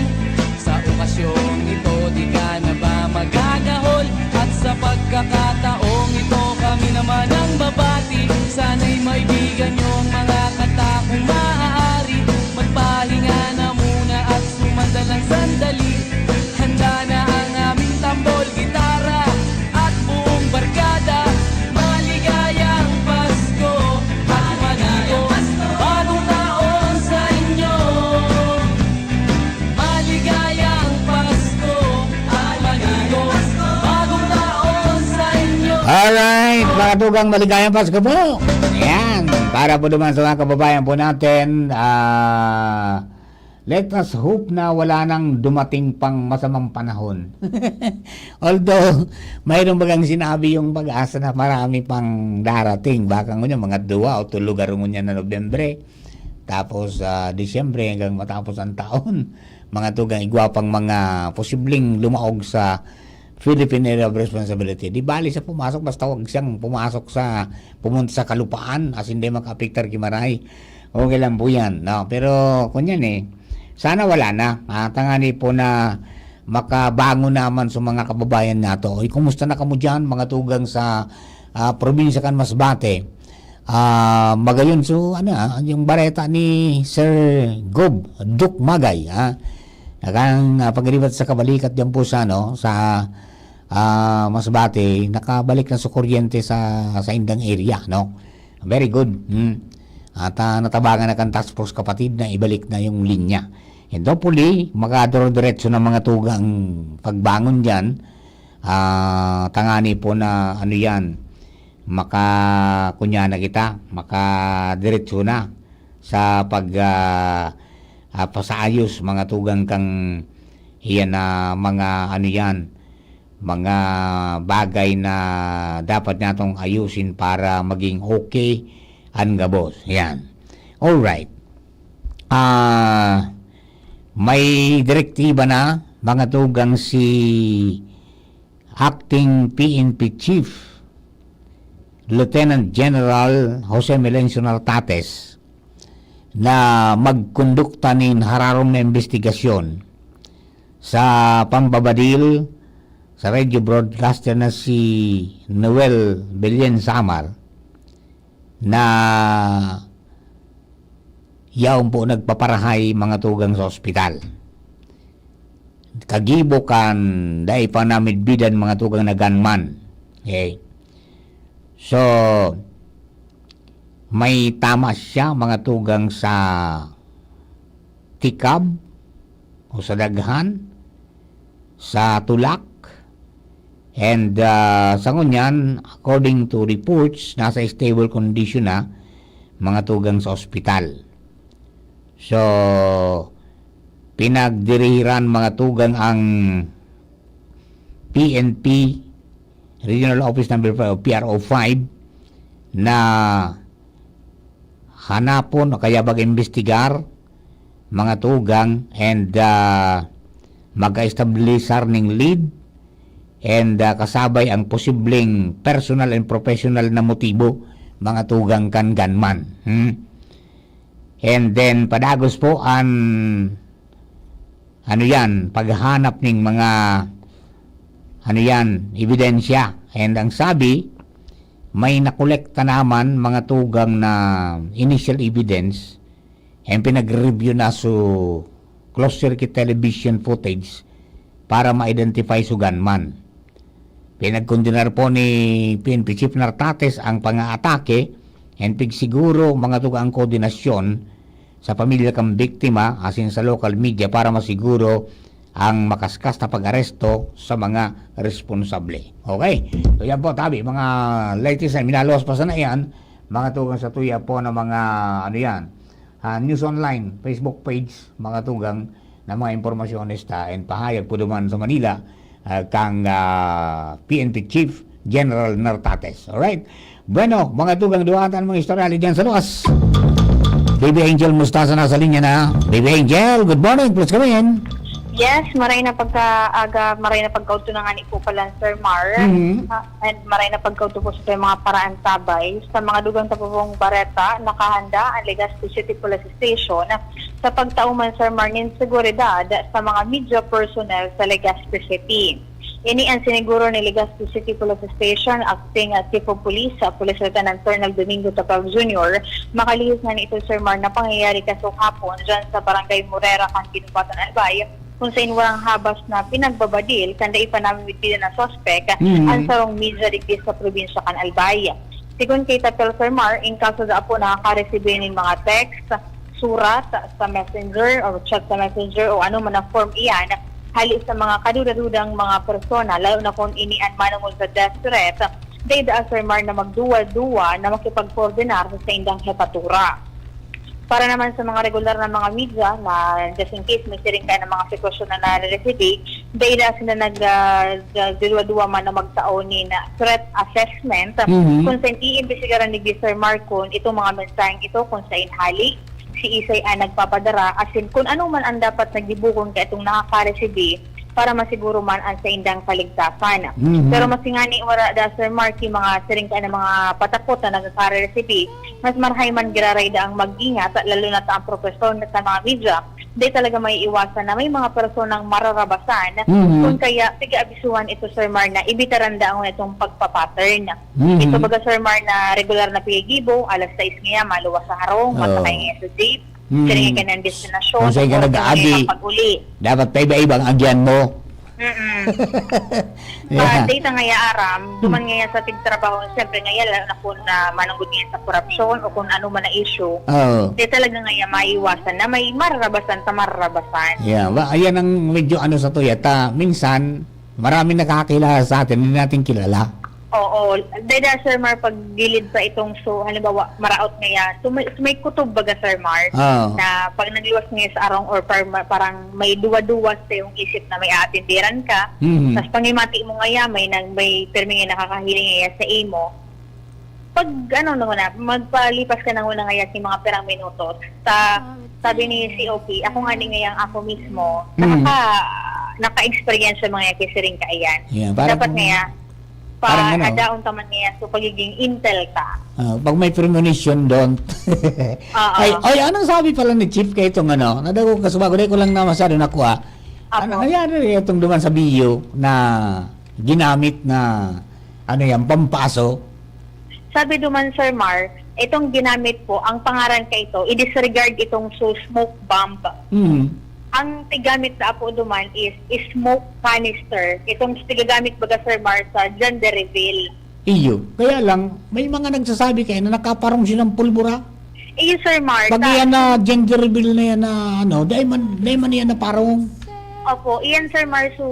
Sa okasyong ito, di ka na ba magagahol? At sa pagkakataong ito, kami naman ang babati. Sana'y maibigan niyong mga kanta kung maaari. Magpahinga na muna at sumandal ng sandali. Handa na ang aming tambol, gitara, at buong barkada. Maligayang Pasko at maligayang Bagong Taon sa inyo. Maligayang Pasko at maligayang Bagong Taon sa inyo. Alright, mga tugang, maligayang Pasko po. Ayan, para po naman sa mga kababayan po natin, ah, let us hope na wala nang dumating pang masamang panahon. Although, mayroon bagang sinabi yung PAGASA na marami pang darating. Baka ngunyan, mga duwa o tulo garo ngunyan na Nobyembre. Tapos, ah, Disyembre hanggang matapos ang taon. Mga tugang igwa pang mga posibleng lumaog sa Philippine Area of Responsibility. Di bali sa pumasok, basta wag siyang pumasok sa, pumunta sa kalupaan, as in, di makaapektar ki Maray. Okay lang po yan, no? Pero, kunyan eh, sana wala na. Ah, tangani po na makabangon naman sa mga kababayan nato. Uy, kumusta na kamo dyan, mga tugang sa, ah, probinsya kan Masbate? Ah, magayon, so, ano, ah, yung bareta ni Sir Gob, Duke Magay, ah. Nagang, ah, pagribat sa kabalikat dyan po sa, ano, sa, ah, Masbate, nakabalik na sa kuryente sa, sa indang area, no? Very good. Hmm. At, ah, natabangan na kan task force, kapatid, na ibalik na yung linya. And hopefully, makadoro-diretso ng mga tugang pagbangon dyan. Ah, tangani po na, ano yan, maka, kunya na kita, makadiretso na sa pag, ah, ah, pasaayos, mga tugang, kang iyan na mga, ano yan, mga bagay na dapat natong ayusin para maging okay an gabos. Yan. Alright. Ah, may direktiba na, mga tugang, si Acting P N P Chief Lieutenant General Jose Melencio Nartates na magkondukta nin hararom na imbestigasyon sa pambabadil sa radio broadcaster na si Noel Belen Samar na yaon po nagpaparahay, mga tugang, sa ospital. Kagibo kan dai pa namidbidan, mga tugang, na gunman. Okay. So, may tama siya, mga tugang, sa tikab o sa daghan, sa tulak, And, ah, sa ngunyan, according to reports, nasa stable condition na mga tugang sa ospital. So, pinagdirihiran mga tugang ang P N P Regional Office Number five o P R O five na hanapon o kaya mag-imbestigar mga tugang and, ah, mag-establisar ning lead and, ah, kasabay ang posibleng personal and professional na motibo mga tugang kan gunman. Hmm? And then, padagos po an, ano yan, paghahanap ning mga, ano yan, ebidensya. And ang sabi, may nakolekta naman mga tugang na initial evidence and pinag-review na su closed circuit television footage para ma-identify su gunman. Pinagkondenar po ni P N P Chief Nartates ang pangaatake and pigsiguro mga tugang koordinasyon sa pamilya kan biktima asin sa local media para masiguro ang makaskas na pag-aresto sa mga responsable. Okay? So yan po, tabi, mga latest na minaluwas pa sana yan, mga tugang sa tuya po na mga, ano yan, ah, news online, Facebook page, mga tugang na mga impormasyones ta and pahayag po duman sa Manila, ah, kang, ah, P N P Chief General Nartates. Alright? Bueno, mga tugang, duwaan ta an mga istorya hali diyan sa luwas. Baby Angel Mustasa nasa linya na. Baby Angel, good morning. Please come in. Yes, maray na pagkaaga, maray na pagkaudto na ngani po pala, Sir Mar. Mhm. Ah, and maray na pagkaudto po sa mga paraantabay. Sa mga dugang sa Pupong Bareta, nakahanda ang Legazpi City Police Station sa pagtao man, Sir Mar, nin seguridad sa mga media personnel sa Legazpi City. Ini ang siniguro ni Legazpi City Police Station Acting Chief of Police, Police Lieutenant Colonel Domingo Tapag Junior, makalihis na nito, Sir Mar, na pangyayari kasong hapon dyan sa Barangay Morera, kan Ginubatan, Albay, kung sain warang habas na pinagbabadil kan dai pa namimibidan na suspek Mhm. ang sarong media digdi sa probinsya kan Albay. Sigon kay Tapel, Sir Mar, in kaso daa po nakakaresibi nin mga text, surat sa messenger o chat sa messenger o ano man ang form iyan, hali sa mga kaduda-dudang mga persona, lalo na kung ini an manungod sa death threat, dai daa, Sir Mar, na magduwa-duwa na makipagkoordinar sa saindang hepatura. Para naman sa mga regular na mga media na just in case may siring kaya ng mga sitwasyon na nare-resibi, dai na sila nag, ah, nagduduwa-duwa man na magtao nin threat assessment. Mhm. Kung saan iimbestigaran ni Sir Mar kung itong mga mensaheng ito kung saan hali, si isay ang nagpapadara, asin kung ano man ang dapat na gibohon kaitong nakakaresibi para masiguro man ang saindang kaligtasan. Mhm. Pero masingani wala da, Sir Marky, mga siring kaya ng mga patakot na nagkakaresibi, mas marhay man giraray da ang mag-ingat, lalo na ta ang profesyon sa mga media. Di talaga may iwasan na may mga personang mararabasan. Mhm. Kung kaya, sige, abisuhan ito, Sir Mar, na ibitaran da ang itong pagpapattern. Mhm. Ito baga, Sir Mar, na regular na pigibo, alas sais ngayon, maluwas sa harong, Oo. masakay ngayon sa jeep, Mhm. siring ka ng destinasyon, Kung saan ka oras nag-aagi. Ngayon, pag-uli. Dapat paiba-iba ang agyan mo. Mm-mm. Yeah. Sa data nga ya, Aram, duman nga yan sa tigtrabaho, siyempre nga yan, lalo na kung na manunggod nga yan sa korupsyon o kung ano man na issue, Oo. di talaga nga yan maiwasan na may mararabasan sa mararabasan. Yeah, ba, ayan ang medyo ano sa tuya. Ta, minsan, marami nakakilala sa atin, hindi natin kilala. Oo. Dahil, Sir Mar, pag gilid pa itong so, halimbawa, maraot nga yan, so may, so may kutob baga, Sir Mar, Oo. na pag nagluwas nga sa arong or par, parang may duwa-duwa sa iyong isip na may aatindiran ka, Mhm. tas pangimati mo nga yan, may, nag, may permi nga nakakahiling nga yan sa imo. Pag ano na muna, magpalipas ka na muna nga yan sa mga pirang minutos. Sa, sabi ni C O P, ako nga ni ngayang ako mismo, Mhm. nakaka, naka-experience sa mga kisiring ka ayan. Yeah, parang Dapat nga yan, pa, parang ano? Adaon ka man nga yan, so pagiging intel ka. Ah, pag may premonition, don't. Oo. Ay, ay, anong sabi pala ni Chief kay itong ano? Nadago ka sumagot, dahil ko lang na masyado nakuha. Apo. Ano nangyari itong duman sa Bio na ginamit na, ano yan, pampaso? Sabi duman, Sir Mar, itong ginamit po, ang pangaran ka ito, i-disregard itong so smoke bomb. Hmm. Ang tigamit na po duman is, is smoke canister. Itong tigagamit baga, Sir Mar, sa gender reveal. Iyo. Kaya lang, may mga nagsasabi kayo na nakaparong silang pulbura. Iyo, Sir Mar, Pag sa- yan na gender reveal na yan na ano, dahil man, dahil man yan na parong. Opo, iyan, Sir Mar, so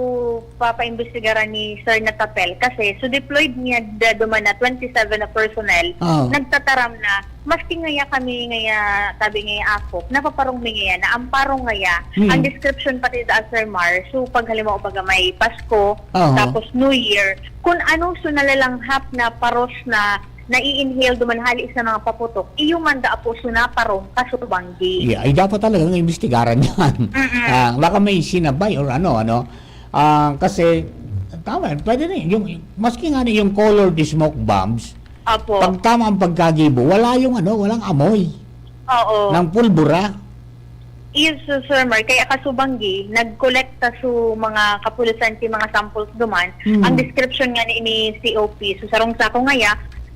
papaimbestigaran ni Sir Natapel kasi so deployed niya da-, duman na twenty-seven na personnel, Oo. nagtataram na maski ngaya kami ngaya, tabi ngaya akop, napaparong mi ngaya na ang parong ngaya, Hmm. ang description pati sa Sir Mar, so pag halimbawa baga may Pasko, Oo. tapos New Year, kung ano so nalalanghap na paros na nai-inhale duman hali sa mga paputok, iyo man da apo so naparong kasubanggi. Yeah, ay dapat talaga nga imbestigaran yan. Mm-mm. Ah, baka may sinabay or ano, ano. Ah, kasi, tama, pwede na yun. Yung, maski nga na yung colored smoke bombs, Opo. pag tama ang pagkagibo, wala yung ano, walang amoy Oo. ng pulbura. Yes, so, Sir Mar, kaya kasubanggi, nagkolekta so mga kapulisan ki mga samples duman. Mm. Ang description nga ni, ni C O P, so sarong sako ngaya,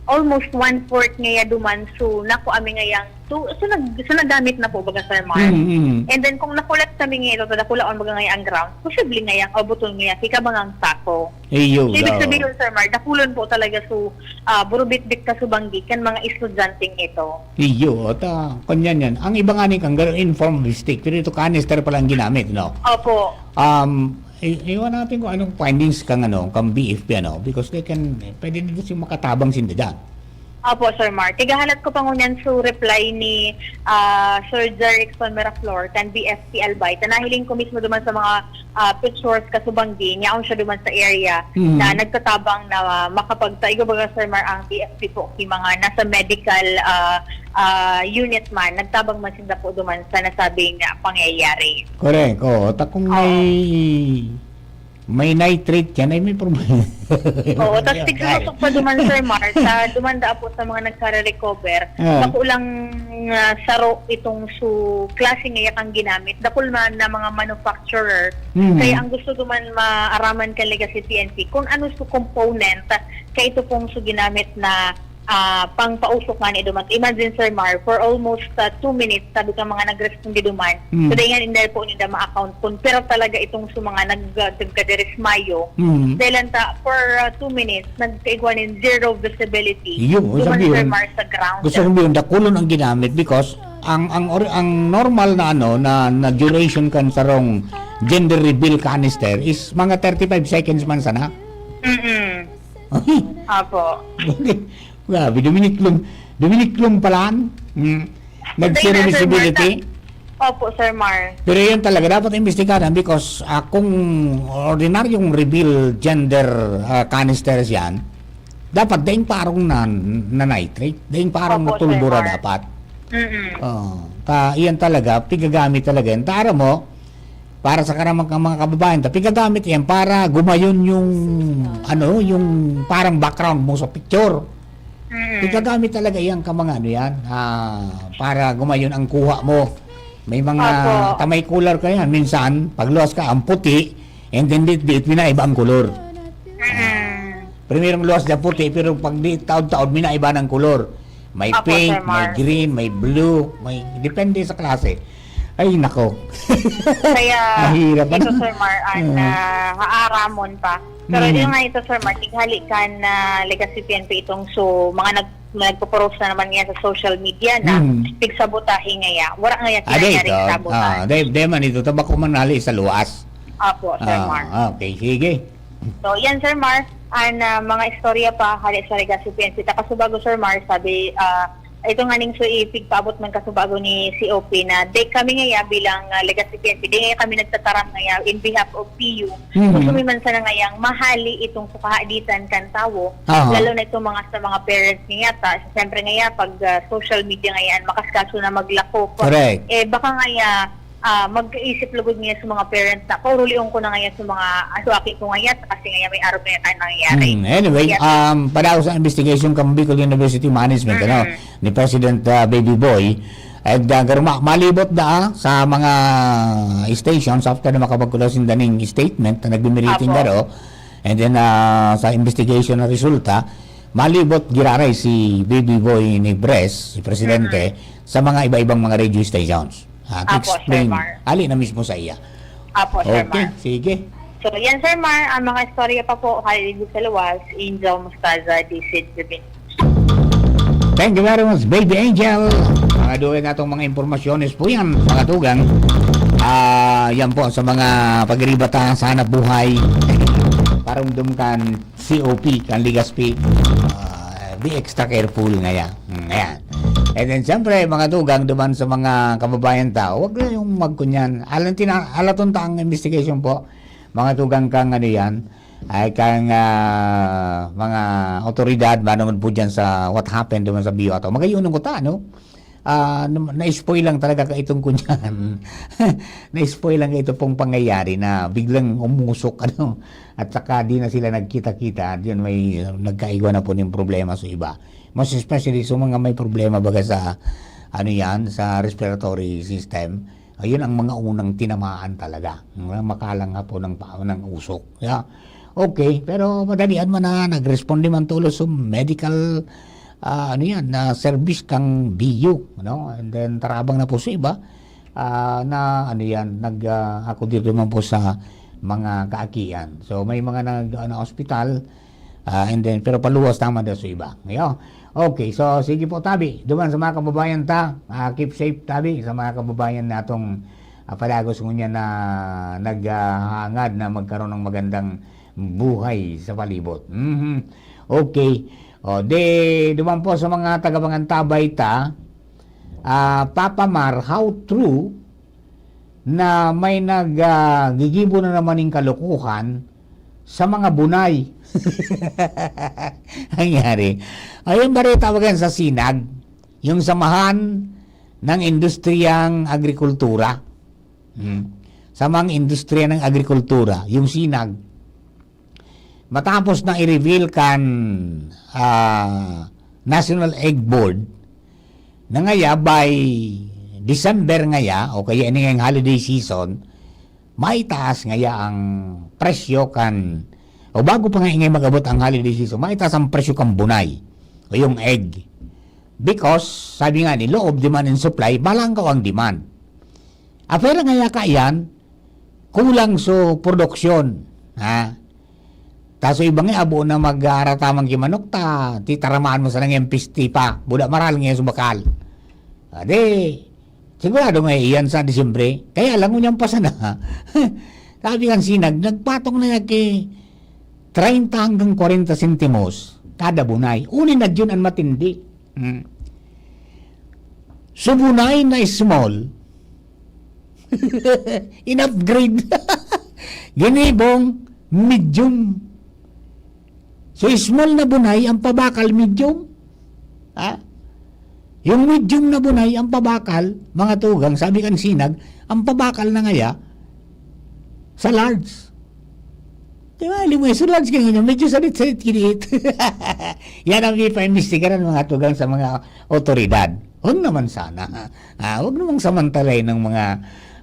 almost one-fourth ngaya duman, so naku ami ngayang, so, so, nag, so nagamit na po, baga, Sir Mar. Mm, mm. And then, kung nakolekta mi ngaya ito, dakula on baga ngaya ang ground, posible ngayang abuton ngaya, kikabangang sako. Iyo, Ibig daw. sabihin, Sir Mar, dakulon po talaga so, ah, burubitbit kasubanggi kan mga estudyanteng ito. Iyo, ta, kanyan yan. Ang iba nga ni kang gano'n in form of stick, pero ito canister pala ang ginamit, no? Opo. Um, i-, iwan natin kung anong findings kang, ano, kang B F P, ano, because they can, pwede din kasi makatabang sinda dyan. Opo, Sir Mar. Tigahalat ko pa ngunyan so reply ni, ah, Sir Jerickson Miraflor kan B F P Albay. Ta nahiling ko mismo duman sa mga ah, pictures kasubanggi, nyaon siya duman sa area Mhm. na nagtatabang na makapagtaigo, baga, Sir Mar, ang B F P po, ki mga nasa medical, ah, ah, unit man, nagtabang man sinda po duman sa nasabing, ah, pangyayari. Correct, oo. Ta kung Oo. may, may nitrate yan, ay may problema. Oo, tas Ayun, tigsusok pa duman, Sir Mar, sa duman daa po sa mga nagkare-recover, Ah. bako lang, ah, saro itong su klase nga yakang ginamit. Dakul man na mga manufacturer. Mhm. Kaya ang gusto duman maaraman kan Legazpi P N P, kung ano su component, kaya ito pong su ginamit na, ah, pangpausok nga ni duman. Imagine, Sir Mar, for almost, ah, two minutes, sabi ka mga nag-responde duman. Mhm. So, dahil nga, hindi po nila ma-account kung pero talaga itong su mga nag-, nagkadirismayo. Mhm. Dahil lang ta, for, ah, two minutes, nagkaigwa nin zero visibility. Iyo, Duman, sabihin, Sir Mar, sa ground. gusto kong sabihin, dakulon ang ginamit because ang, ang or-, ang normal na ano, na, na duration kan sarong gender reveal canister is mga thirty-five seconds man sana. Mm-mm. Opo. Grabe, duminiklom, duminiklom pala. Mm. Nag-zero Hindi na, Sir Mar, visibility. sa-, opo, Sir Mar. Pero yun talaga, dapat imbestigaran because, ah, kung ordinaryong reveal gender, ah, canisters yan, dapat daing parong na, na nitrate, daing parong Opo, natulbura Sir Mar. dapat. Mm-mm. Oo. Ta, iyan talaga, pigagamit talaga yan. Tara mo, para sa karamang mga kababayan, ta, pigagamit yan para gumayon yung, ano, yung parang background mo sa picture. Mm. Pigagamit talaga yan ka mga ano yan, ah, para gumayon ang kuha mo. May mga Opo. tamay color ka yan. Minsan, pagluwas ka, ang puti, and then di, di, pinaiba ang color. Mm. Primerong luwas na puti, pero pag di taod-taod, minaiba ng color. May Apo, pink, Sir may Mar. green, may blue, may, depende sa klase. Ay, nako. Kaya, Mahirap, ito, ano? Sir Mar, an, Mm. ah, haaramon pa. Pero Mm. yun nga ito, Sir Mar, tighali kan, ah, Legazpi P N P itong so, mga nag-, nagpo-post na naman niya sa social media na Mm. pigsabotahe ngaya. Wala ngaya Ade, kinanyaring ito. sabotahe. Ah, de, de man ito, tabako man hali sa luwas. Apo, Sir Ah, Mar. okay, sige. So, yan, Sir Mar, an, ah, mga istorya pa, hali sa Legazpi P N P. Ta kasubago, Sir Mar, sabi, ah, ito nga ning so ipigpaabot man kasubago ni C O P na di kami ngaya bilang, ah, Legazpi P N P, di ngaya kami nagtataram ngaya in behalf of P U. Mhm. Gusto mi man sana ngayang mahali itong sa kahaditan kan tawo, Aha. lalo na itong mga sa mga parents niya ta. Siyempre ngaya, pag, ah, social media ngayon, makaskaso na maglakop. Correct. Eh, baka ngaya, ah, mag-isip lugod niya sa mga parents na, "Paurulion ko na ngayon sa mga, ah, sa aki ko ngayon, kasi ngayon may araw na yan nangyayari." Hmm, anyway, Yes. um, padaw sa investigation kan Bicol University Management, ano, Mm-mm. ni President, ah, Baby Boy, at, ah, garuma-, malibot da, ah, sa mga stations after na makapagkulaw sinda ning statement na nagmimiriting Apo. garo, and then, ah, sa investigation na resulta, malibot giraray si Baby Boy Negres, si Presidente, Mm-mm. sa mga iba-ibang mga radio stations. Ah, to Apo, Sir explain. Mar. Ali na mismo sa iya. Apo, Sir Okay, Mar. sige. So, yan, Sir Mar, ang mga istorya pa po, hali sa luwas, Angel Mostaza, D C Tribune. Thank you very much, Baby Angel. Mga duwe natong mga impormasyones po yan, mga tugang. Ah, yan po sa mga pagriba ta sa hanap buhay. Parumdum kan C O P, kan Legazpi. Ah, be extra careful ngaya. Mm, ayan. And then, siyempre, mga tugang duman sa mga kababayan ta, wag na yung magkunyan. Alantina, alaton ta ang investigation po. Mga tugang kang ano yan, ay kang, ah, mga otoridad, manungod po dyan sa what happened duman sa Biyo Ataw. Magayunon ko ta, no? Ah, na, na-spoil lang talaga ka itong kunyan. Na-spoil lang ito pong pangyayari na biglang umusok, ano? At saka di na sila nagkita-kita. At yun, may nagkaigwa na po ng problema sa iba. Most especially sa mga may problema baga sa, ano yan, sa respiratory system. Ayun ang mga unang tinamaan talaga. Mga makalang nga po ng, pa- ng usok. Yeah. Okay, pero madalian man na nag-responde man tulos sa medical, ah, ano yan, na service kang B U, no? And then tarabang na po sa iba, ah, na ano yan, nag, ah, ako dito man po sa mga kaakian. So may mga nag, ano, ospital, ah, and then, pero paluwas naman daw sa iba. Ngayon, okay, so sige po, tabi, duman sa mga kababayan ta, ah, keep safe, tabi, sa mga kababayan natong, ah, palagos ngunyan na naghahangad na magkaroon ng magandang buhay sa palibot. Mhm. Okay. O, di, duman po sa mga taga-Mangantabay ta, ah, Papa Mar, how true na may nag, ah, gigibo na naman ng kalokohan sa mga bunay? Nangyari. Ayun, bareta bagan sa Sinag, yung samahan ng industriyang agrikultura. Hmm. Sa mga industriya ng agrikultura, yung Sinag, matapos na i-reveal kan, ah, National Egg Board, na ngaya by December ngaya, o kaya ini ngayong holiday season, maitaas ngaya ang presyo kan, o bago pa nga ingay mag-abot ang holiday season, maitaas ang presyo kan bunay, o yung egg. Because, sabi nga ni, law of demand and supply, balangkaw ang demand. Apera ngaya ka yan, kulang sa produksyon. Ha? Taso iba nga, abo na mag-aarataman ki manok ta, titaramaan mo sa nang empiste pa, buda maral nga sa bakal. Ade, sigurado nga iyan sa Disyembre, kaya lang ngunyan pa sana. Sabi kan Sinag, nagpatong na yan ki treinta hanggang kwarenta sentimos kada bunay. Uni na yun ang matindi. Hmm. So, bunay na small, in-upgrade. Ginibong medium. So, small na bunay, ang pabakal, medium. Ha? Yung medium na bunay, ang pabakal, mga tugang, sabi kan Sinag, ang pabakal na ngaya, sa large. Di ba? Alam mo, sa large kayo, medyo salit-salit kiniit. Yan ang ipaimbestigaran, mga tugang, sa mga otoridad. Huwag naman sana. Ah, huwag namang samantalay ng mga,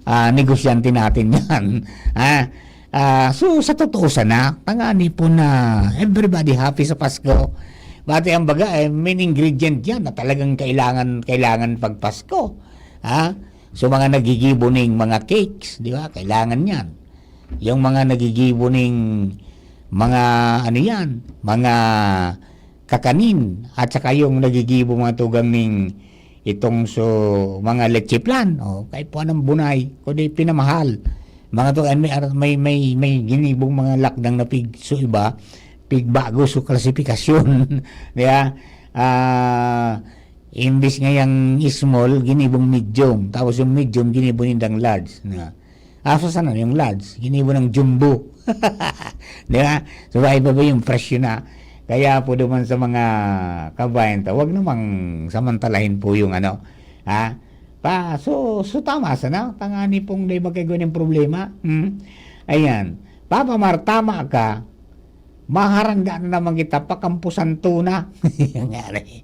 ah, negosyante natin yan. Ah, ah, so, sa totoo sana, tangani po na everybody happy sa Pasko. Pati ang baga, eh, main ingredient yan na talagang kailangan, kailangan pag Pasko. Ha? So, mga nagigibo ning mga cakes, di ba? Kailangan yan. Yung mga nagigibo ning mga, ano yan, mga kakanin, at saka yung nagigibo mga tugang ning itong so, mga leche plan, o kahit po anong bunay, kundi pinamahal. Mga to, may, may, may, may ginibong mga lakdang na pig, so iba, pigbago so klasifikasyon. Di ba? Ah, imbis nga yung small, ginibong medium. Tapos yung medium, ginibong nindang large. Na, asa sana yung large? Ginibo ng jumbo. Di ba? So, iba-iba yung presyo na. Kaya po duman sa mga kabayan ta, wag namang samantalahin po yung ano, ha? Pa, so, so tama sana. Tangani pong di magkaigo ng problema. Hmm? Ayan. Papa Mar, tama ka. Maharangga na naman kita, pakampusan to na. Nangyari.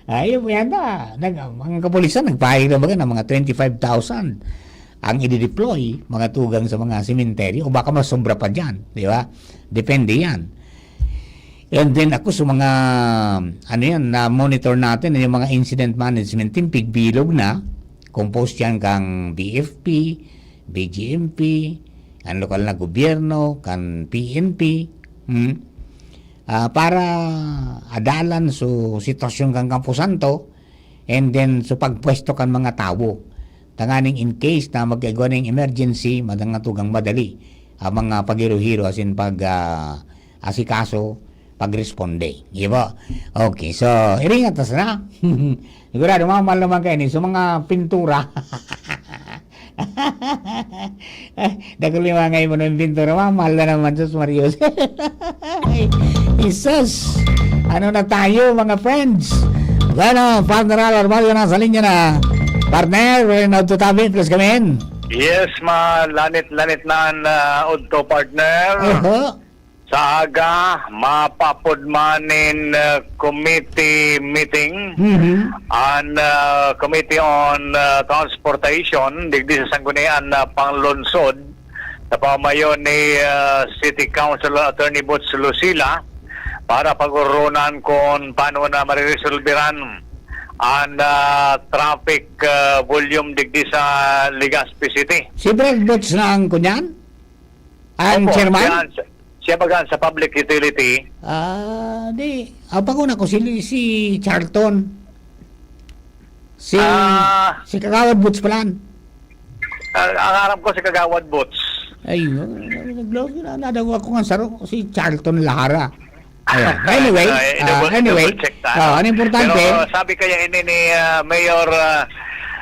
Ayun po yan na. Nag, ang kapulisan, nagpahayag na baga ng mga twenty-five thousand ang i-deploy, mga tugang sa mga sementeryo, o baka mas sobra pa dyan, di ba? Depende yan. And then ako sa mga, ano yan, na-monitor natin, yung mga incident management team, pigbilog na, composed yan kang B F P, B G M P, ang lokal na gobyerno, kan P N P, hmm? Ah, para adalan so sitwasyon kan Camposanto, and then so pagpwesto kan mga tawo. tanganing in case na magkaigwa ning emergency, madangatugang madali ang mga paghiro-hiro asin pag, ah, asikaso, pagresponde. Di ba? Okay, so, iringat ta sana. Sigurado, mamahal naman kayo ni sa mga pintura. Dakul yung mga ngayon mo ng pintura, mamahal na naman, sus Marios. Ay, Jesus! Ano na tayo, mga friends? Bueno, partner Al Armario, nasa linya na. Partner, we're now to tabi, please come in. Yes, malanit-lanit na an, ah, udto, partner. Oho. Sa aga, mapapod man nin, ah, committee meeting, Mhm. an, ah, Committee on, ah, Transportation, digdi sa Sanggunian na Panglungsod, sa pamayo ni, ah, City Council Attorney Boots Lucila, para pag-oronan kung paano na mariresolberan an, ah, traffic, ah, volume digdi sa Legazpi City. Si Brad Boots na ang kunyan? Ang Opo, chairman? siya, siya baga sa public utility. Ah, di. Ang panguna ko, si, si Charlton. Si, Ah. si Kagawad Boots pala. Ang, ang aram ko si Kagawad Boots. Ay, naglaw, nadawa ko nga saro, si Charlton Lahara. Ayan. Anyway, Ay, ah, double, anyway, double check ta, ah, ano? Ang importante Pero sabi kaya ini ni, ah, Mayor, ah,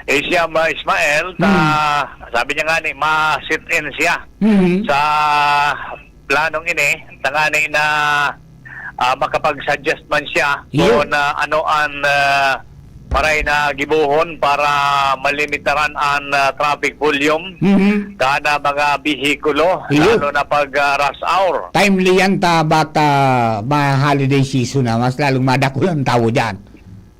Isiam, ah, Ismael, ta, Hmm. sabi niya nga ni, ma-sit-in siya Mhm. sa planong ini, tangani na, ah, makapag-suggest man siya Iyo. kung, ah, ano ang, ah, maray na gibohon para malimitaran an, ah, traffic volume Mhm. kan, ah, mga behikulo, Iyo. lalo na pag, ah, rush hour. Timely yan ta, but, ah, ma-holiday season na, mas lalong madakul ang tawo dyan.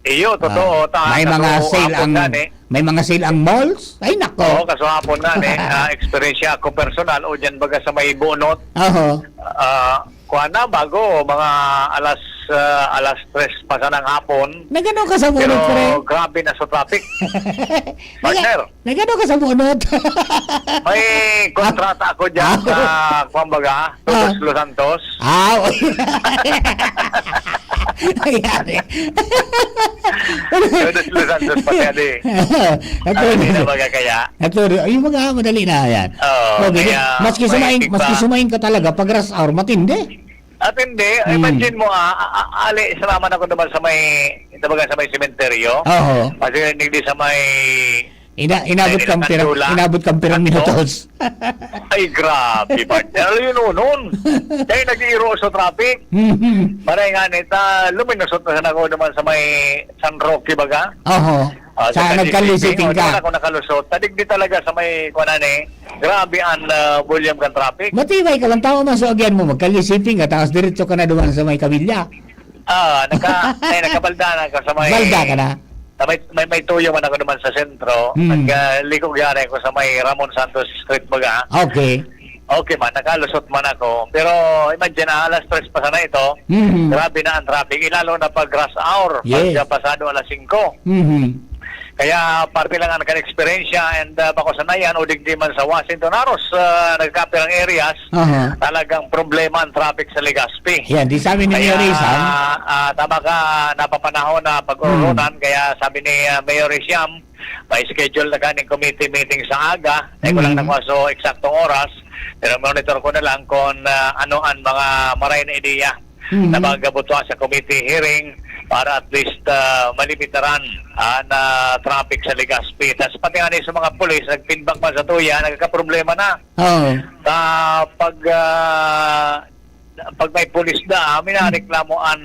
Iyo, totoo. Ah, Ta, may mga katotoo, sale hapon ang, gani. may mga sale ang malls. Ay, nako. Oo, kaso hapon gani, ah, eksperyensya ako personal, o dyan baga sa may bunot. Oho. Ah, kuwan na, bago, mga alas, ah, alas tres pa sanang hapon. Nagano ka sa bunot, Pero pre? grabe na sa traffic. Partner. Nagano ka sa bunot? May kontrata ako dyan Ah. sa, kumbaga, Todos Ah. Los Santos. Ah, Nangyari. Todos Los Santos pati, adi. Ito, Ano, hindi na baga kaya? ito, yung mga madali na yan. Oo, Okay, kaya maski sumain, maski sumain ka talaga, pag rush hour, matindi. At hindi, Hmm. imagine mo, ah, ah, ah, ali, sinaman ako naman sa may, ito baga sa may sementeryo. Oho. Kasi hindi sa may Ina-, inabot Ay, kang pirang, inabot kang pirang minutos. Ay, grabe, partner. Alam yun, noon. Dahil nag-iiro sa traffic. Mhm. Maray nga nita, luminusot na sana ako naman sa may San Roque, baga. Oho. Ah, Sa sa nagkalisiping Kalisiping, ka. Wala ako nakalusot. Tadig di talaga sa may, kuwan na ni, grabe ang, ah, volume kan traffic. Matibay ka lang, tao man sa agyan mo, magkalisiping ka, tapos diretso ka na duman sa may Kabilya. Ah, naka-, ay, nakabalda na ako sa may Balda ka na? Sa may, may, may tuyo man ako naman sa sentro. Hmm. Nag, ah, liko gihari ako sa may Ramon Santos Street baga. Okay. Okay man, nakalusot man ako. Pero imagine, ah, alas tres pa sana ito. Mhm. Grabe na ang traffic, ilalo na pag rush hour, Yes. pag, ah, pasado alas singko. Mhm. Kaya parte lang ang kan-eksperyensya and, ah, bako sa Nayan o digdi man sa Washington, haros, ah, nagkapirang areas, Aha. talagang problema ang traffic sa Legazpi. Yan, di sabi ni Kaya, Mayor Isang. ah, tama ka, napapanahon na pag-urunan. Hmm. Kaya sabi ni, ah, Mayor Isiam, may schedule na kaning committee meeting sa aga. Ay, ko lang Hmm. nakuha so eksaktong oras, pero monitor ko na lang kung, ah, ano ang mga maray na ideya Hmm. na magabutwa sa committee hearing para at least, ah, malimitaran ang, ah, traffic sa Legazpi. Tas pati nga ni sa mga pulis, nagfeedback pa sa tuya, nagkakaproblema na. Oo. Sa pag, ah, pag may pulis na, ah, minareklamo ang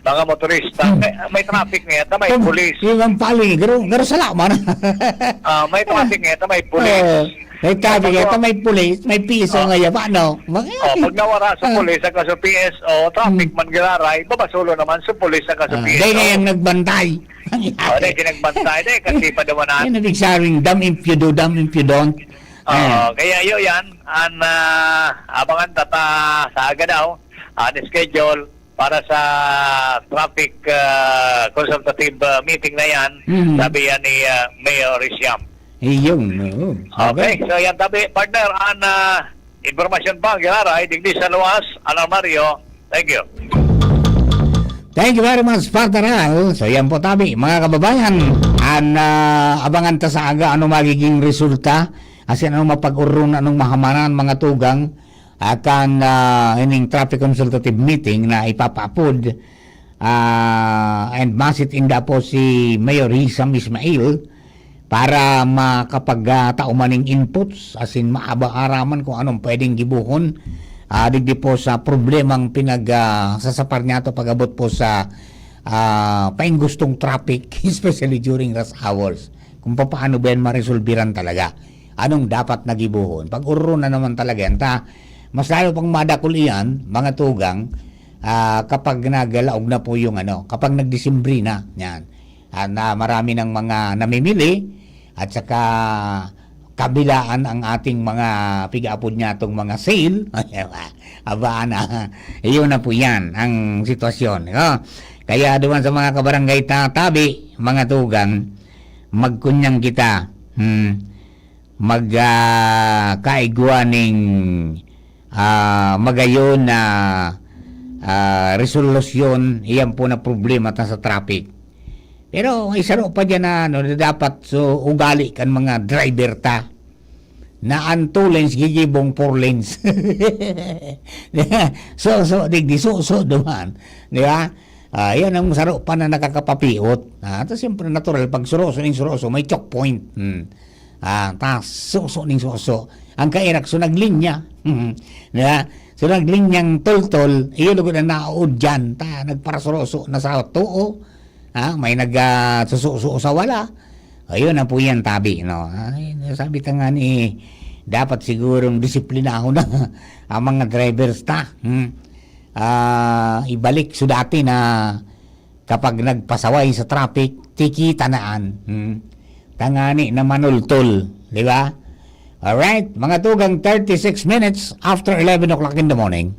mga motorista. Hmm. May, may traffic ngayon, may Pag-, pulis. yung ang pali, garo, garo sala man. Ah, may traffic ngayon, may pulis. Oo. May traffic Pag ngayon, may pulis, may piso Ah. ngayon, ano? Mag- Oh, pag nawara sa Ah. pulis, saka sa P S O, traffic Hmm. man giraray, babasulo naman sa pulis, saka sa Ah, P S O. dahil ngayang nagbantay. Oh, dahil kinagbantay, dahil kasi pa naman na. Yan, nabig saring, damn if you do, damn if you don't. Oo, Ayan. kaya yun yan. An, ah, abangan ta ta sa aga daw, an schedule para sa traffic, ah, consultative, ah, meeting na yan, Mhm. sabi yan ni, ah, Mayor Riciam. Iyong, oo. Okay, Okay. so yan tabi, partner, an, ah, impormasyon pa, giraray, digdi sa luwas, Alarmario. Thank you. Thank you very much, Partner Al. So, yan po tabi, mga kababayan. An, ah, abangan ta sa aga ano magiging resulta, asin ano mapag-orong na anong mahamaran, mga tugang, akan, ah, ining traffic consultative meeting na ipapaapod, ah, and masit inda po si Mayor Hisam Ismail para makapag, ah, tao maning inputs, asin maaba-araman kung anong pwedeng gibohon, ah, digdi po sa problemang pinag, ah, sasapar niyato pag-abot po sa, ah, painggustong traffic, especially during rush hours. Kung papaano ba yan maresolbiran talaga? Anong dapat na gibohon? Pag-ororo na naman talaga yan. Ta, mas lalo pang madakul iyan, mga tugang, ah, kapag naglaog na po yung ano, kapag nagdisimbre na, yan. Ah, na marami ng mga namimili, at saka kabilaan ang ating mga pigaapod niya itong mga sale. Aba na, iyon na po yan ang sitwasyon. No? Kaya duman sa mga kabarangay ta-, tabi, mga tugang, magkunyang kita. Hmm. Mag, ah, kaigwa ning, ah, magayon na, ah, resolusyon, iyan po na problema ta sa traffic. Pero may saro pa diyan na, ano, na dapat so ugali kan mga driver ta na ang two lanes gigibong four lanes. So, so, digdi, so, so, duman. Di ba? Ah, yan ang saro pa na nakakapapiot. Ah, ito siyempre natural, pag suroso ning suroso, may choke point. Hmm. Ah, ta, suso ning suso. Ang kairak, so naglinya. Di ba? So naglinyang toltol, iyo lugod na naudyan. Ta, nagparasuroso na sa tuo. Ha? May nag, ah, sususo sa wala. Ayun, ang po yan, tabi, no? Ay, sabi ta nga ni, dapat sigurong disiplinahon na ang mga drivers ta. Hmm? Ah, ibalik so dati na kapag nagpasaway sa traffic, tikita naan. Hmm? Tangani na manultol, di ba? Alright, mga tugang, thirty-six minutes after eleven o'clock in the morning.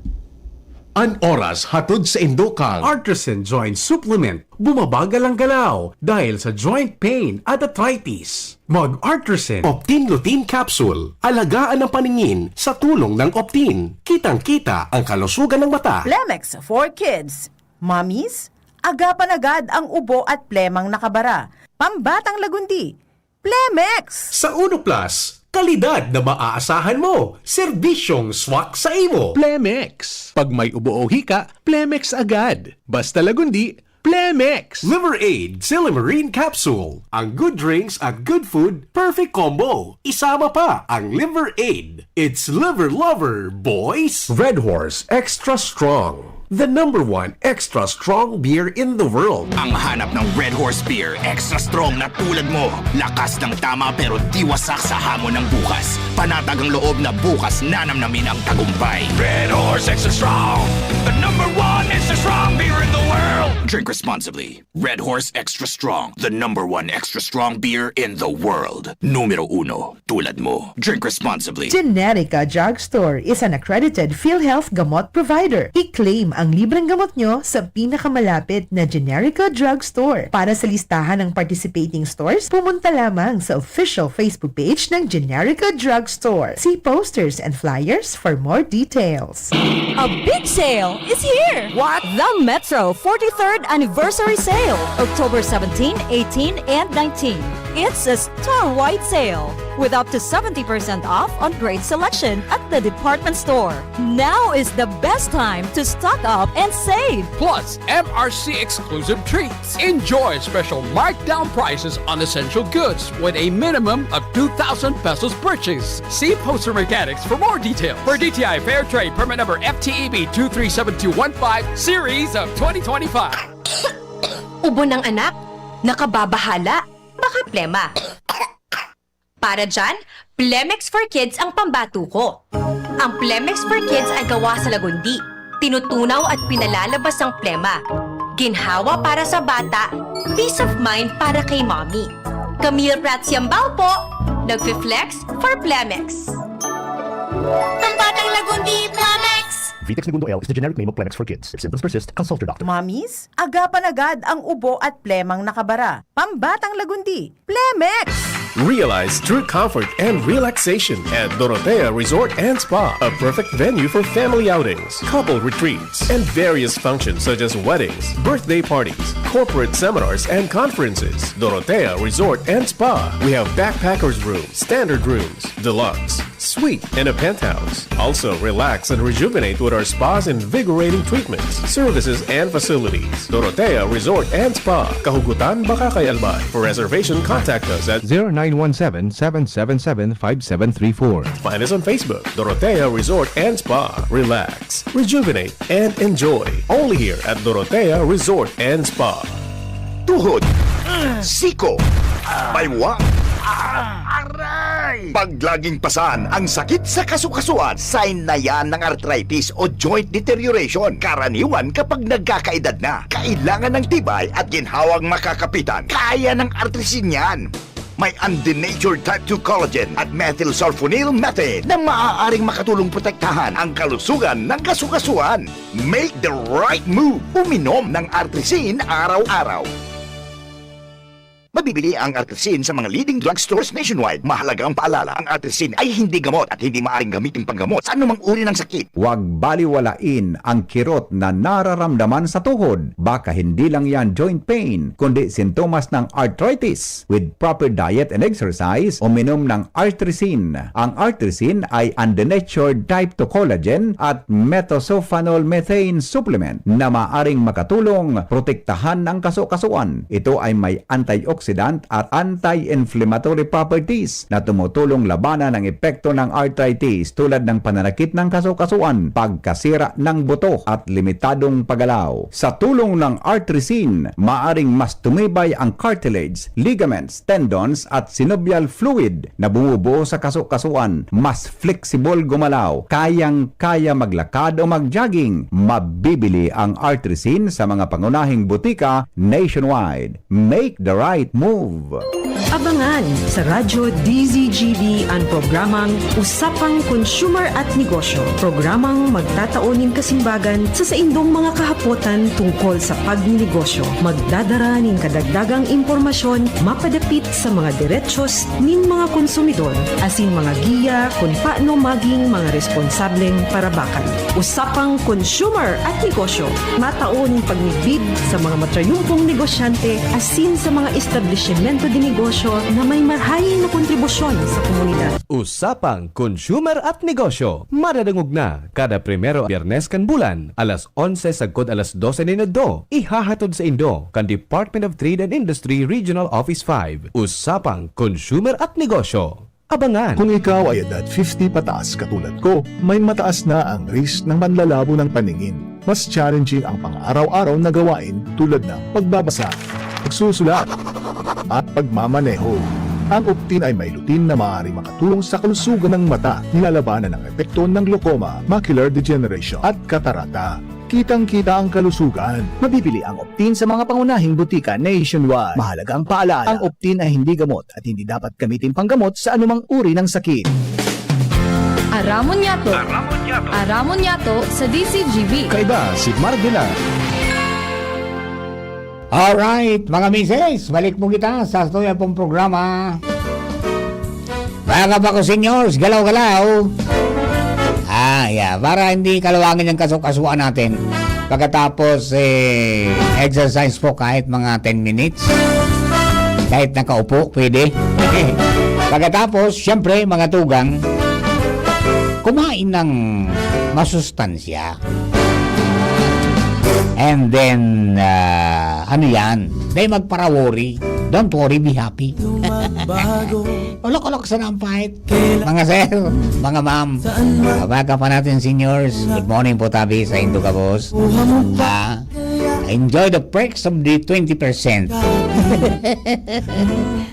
An oras hatod sa indo kang Artisan Joint Supplement. Bumabagal ang galaw dahil sa joint pain at arthritis. Mag Artisan Optin Lutein Capsule. Alagaan ang paningin sa tulong ng Optin. Kitang-kita ang kalusugan ng mata. Plemex for Kids. Mommies, agapan agad ang ubo at plemang nakabara. Pambatang lagundi. Plemex! Sa Uno Plus, kalidad na maaasahan mo, serbisyong swak sa imo. Plemex. Pag may ubo o hika, Plemex agad. Basta lagundi, Plemex. Liver Aid Silymarin Capsule. Ang good drinks at good food, perfect combo. Isama pa ang Liver Aid. It's Liver Lover, boys! Red Horse Extra Strong. The number one extra strong beer in the world. Ang hanap ng Red Horse Beer, extra strong na tulad mo. Lakas ng tama pero di wasak sa hamon ng bukas. Panatag ang loob na bukas nanamnamin ang tagumpay. Red Horse Extra Strong, the number one extra strong beer in the world. Drink responsibly. Red Horse Extra Strong, the number one extra strong beer in the world. Numero uno, tulad mo. Drink responsibly. Generica Drugstore is an accredited PhilHealth gamot provider. I-claim ang libreng gamot nyo sa pinakamalapit na Generica Drugstore. Para sa listahan ng participating stores, pumunta lamang sa official Facebook page ng Generica Drugstore. See posters and flyers for more details. A big sale is here! What? The Metro forty-third Anniversary Sale, October seventeen, eighteen, and nineteen. It's a store-wide sale with up to seventy percent off on great selection at the department store. Now is the best time to stock up and save. Plus, M R C exclusive treats. Enjoy special markdown prices on essential goods with a minimum of two thousand pesos purchase. See Poster Mechanics for more details. For D T I Fair Trade Permit Number F T E B two three seven two one five, Series of twenty twenty-five. Ubo ng anak, nakababahala, baka plema. Para dyan, Plemex for Kids ang pambato ko. Ang Plemex for Kids ay gawa sa lagundi, tinutunaw at pinalalabas ang plema. Ginhawa para sa bata, peace of mind para kay mommy. Camille Prats Yambao po, nagfi-flex for Plemex. Pambatang lagundi, Plemex! Vitex Negundo L is the generic name of Plemex for Kids. If symptoms persist, consult your doctor. Mommies, agapan agad ang ubo at plemang nakabara. Pambatang lagundi, Plemex! Realize true comfort and relaxation at Dorotea Resort and Spa, a perfect venue for family outings, couple retreats, and various functions such as weddings, birthday parties, corporate seminars, and conferences. Dorotea Resort and Spa. We have backpackers room, standard rooms, deluxe, suite, and a penthouse. Also, relax and rejuvenate with our spa's invigorating treatments, services, and facilities. Dorotea Resort and Spa, Kahugutan, Bacacay, Albay. For reservation, contact us at zero nine one seven, seven seven seven, five seven three four. Find us on Facebook, Dorotea Resort and Spa. Relax, rejuvenate, and enjoy. Only here at Dorotea Resort and Spa. Tuhod, siko, baywang, aray! Pag laging pasan ang sakit sa kasukasuan, sign na yan ng arthritis o joint deterioration. Karaniwan kapag nagkakaedad na, kailangan ng tibay at ginhawang makakapitan. Kaya ng Artrisin yan. May undenatured type two collagen at methylsulfonyl methane na maaaring makatulong protektahan ang kalusugan ng kasukasuan. Make the right move. Uminom ng Artrisin araw-araw. Mabibili ang Artrisin sa mga leading drugstores nationwide. Mahalagang paalala, ang Artrisin ay hindi gamot at hindi maaaring gamitin panggamot sa anumang uri ng sakit. Huwag baliwalain ang kirot na nararamdaman sa tuhod. Baka hindi lang yan joint pain, kundi sintomas ng arthritis. With proper diet and exercise, uminom ng Artrisin. Ang Artrisin ay undenatured type two collagen at methylsulfonyl methane supplement na maaring makatulong protektahan ang kasukasuan. Ito ay may antioxidant at anti-inflammatory properties na tumutulong labanan ang epekto ng arthritis, tulad ng pananakit ng kasukasuan, pagkasira ng buto, at limitadong paggalaw. Sa tulong ng Artrisin, maaring mas tumibay ang cartilage, ligaments, tendons, at synovial fluid na bumubuo sa kasukasuan. Mas flexible gumalaw, kayang-kaya maglakad o mag-jogging. Mabibili ang Artrisin sa mga pangunahing butika nationwide. Make the right move. Abangan sa Radyo D Z G B ang programang Usapang Consumer at Negosyo. Programang magtatao nin kasimbagan sa saindong mga kahapotan tungkol sa pagninegosyo. Magdadara nin kadagdagang impormasyon mapadapit sa mga derechos nin mga konsumidor, asin mga giya kun paano maging mga responsableng parabakan. Usapang Consumer at Negosyo, matao nin pagmidbid sa mga matrayumpong negosyante asin sa mga establisimyento de negosyo na may marahay na kontribusyon sa komunidad. Usapang Consumer at Negosyo, madadangog na kada primero Biyernes kan bulan, alas onse sagkod alas dose nin udto. Ihahatod saindo kan Department of Trade and Industry Regional Office five. Usapang Consumer at Negosyo. Abangan! Kung ikaw ay edad fifty pataas katulad ko, may mataas na ang risk ng panlalabo ng paningin. Mas challenging ang pang-araw-araw na gawain tulad ng pagbabasa, pagsusulat, at pagmamaneho. Ang Optin ay may lutein na maaaring makatulong sa kalusugan ng mata. Nilalabanan ang epekto ng glaucoma, macular degeneration, at katarata. Kitang-kita ang kalusugan. Mabibili ang Optin sa mga pangunahing butika nationwide. Mahalagang paalala, ang Optin ay hindi gamot at hindi dapat gamitin panggamot sa anumang uri ng sakit. Aramon Yato. Aramon Yato. Aramon Yato sa D Z G B. Kaiba si Marvela. Alright, mga misis, balik po kita sa tuya pong programa. Mga kabako seniors, galaw-galaw. Ah, yeah. Para hindi kalawangin ang kasukasuan natin. Pagkatapos, eh, exercise po kahit mga ten minutes. Kahit nakaupo, pwede. Pagkatapos, syempre, mga tugang, kumain ng masustansya. And then, ah, ano yan? Dahil magpara-worry. Don't worry, be happy. Olok-olok sana ang fight. Mga sir, mga ma'am, kabaga pa natin seniors. Good morning po tabi sa indo gabos. Ah, enjoy the perks of the twenty percent.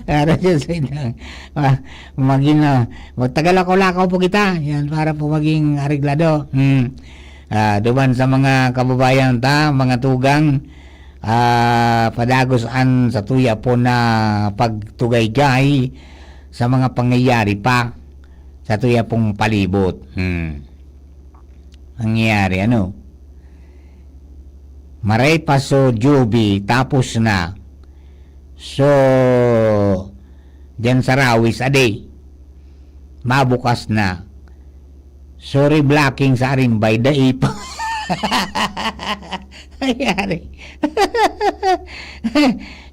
Para sa inyo. Ah, maging, ah, magtagal ako lakaw po kita. Yan, para po maging areglado. Hmm. Ah, duman sa mga kababayan ta, mga tugang, ah, padagos an sa tuya po na pagtugaygay sa mga pangyayari pa sa tuya pong palibot. Hmm. Nangyayari, ano? Maray pa so Juby, tapos na. So, Diyan sa Rawis, ade. Mabukas na. Sorry, blocking sa Arimbay, dai pa. Ayari.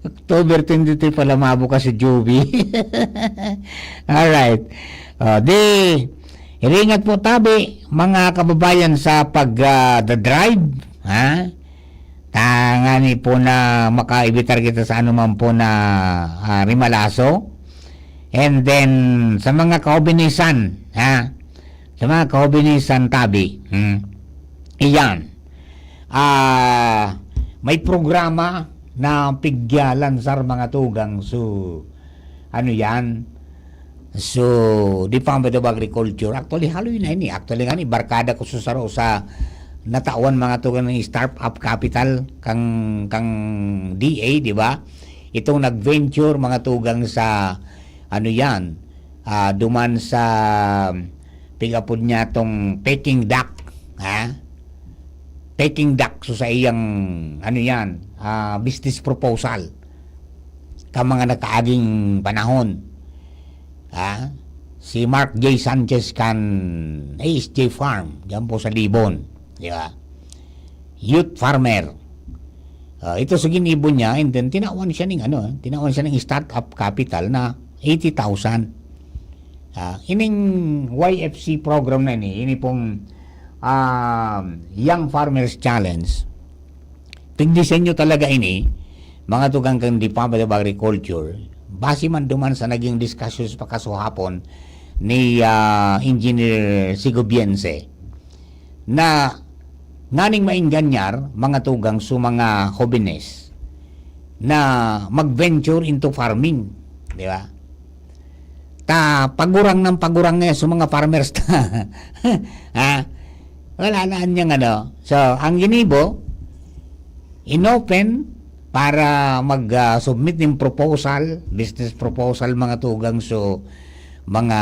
October twenty-three pala mabukas si Juvie. Alright. O, di, iringat po tabi, mga kababayan, sa pag, ah, da-drive, ha? Tangani po na makaibitar kita sa anuman po na, ah, rimalaso. And then, sa mga kahobinesan, ha? Sa mga kahobinesan, tabi. Hmm. Iyan. Ah, may programa na pigyalan sa mga tugang. So, ano yan? So, Department of Agriculture. Actually, haloy na ini. Actually, nga ni, barkada ko sa saro sa natawan mga tugang ng startup capital kang, kang D A, di ba? Itong nag-venture mga tugang sa, ano yan, ah, duman sa, pigapod niya tong Peking duck, ha? Peking duck, so sa iyang, ano yan, ah, business proposal. Ka mga nakaaging panahon, ha? Si Mark J Sanchez kan H J Farm, diyan po sa Libon, di ba? Youth farmer. Ah, ito sa ginibo niya, and then tinawan siya ng ano, tinawan siya ng startup capital na eighty thousand. Ah, ining Y F C program na ini, ini pong, um, Young Farmers Challenge. Pigdisenyo talaga ini, mga tugang kan Department of Agriculture, base man duman sa naging discussions pakasuhapon ni, ah, Engineer Sigobiense, na nganing maenganyar, mga tugang, sa mga hobenes na mag-venture into farming, di ba? Ta, pagurang ng pagurang ngayon sa mga farmers ta. Ha? Wala na anyang ano. So, ang ginibo, inopen para mag, ah, submit ng proposal, business proposal, mga tugang, so, mga,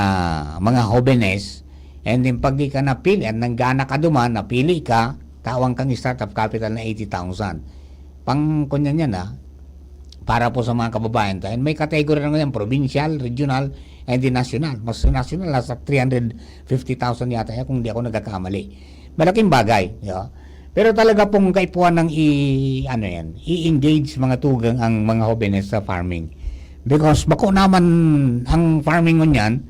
mga hobenes, and then pag di ka napili, at nanggana ka duman, napili ka, tawan kang startup capital na eighty thousand. Pang, kunyan yan, ah, para po sa mga kababayan tayo. May category na ngayon, provincial, regional, and the national. Mas national, nasa three hundred fifty thousand yata yan, kung di ako nagkakamali. Malaking bagay, di ba? Pero talaga pong kaipuhan ng i-, ano yan, i-engage mga tugang ang mga hobenes sa farming. Because bako naman ang farming ngunyan,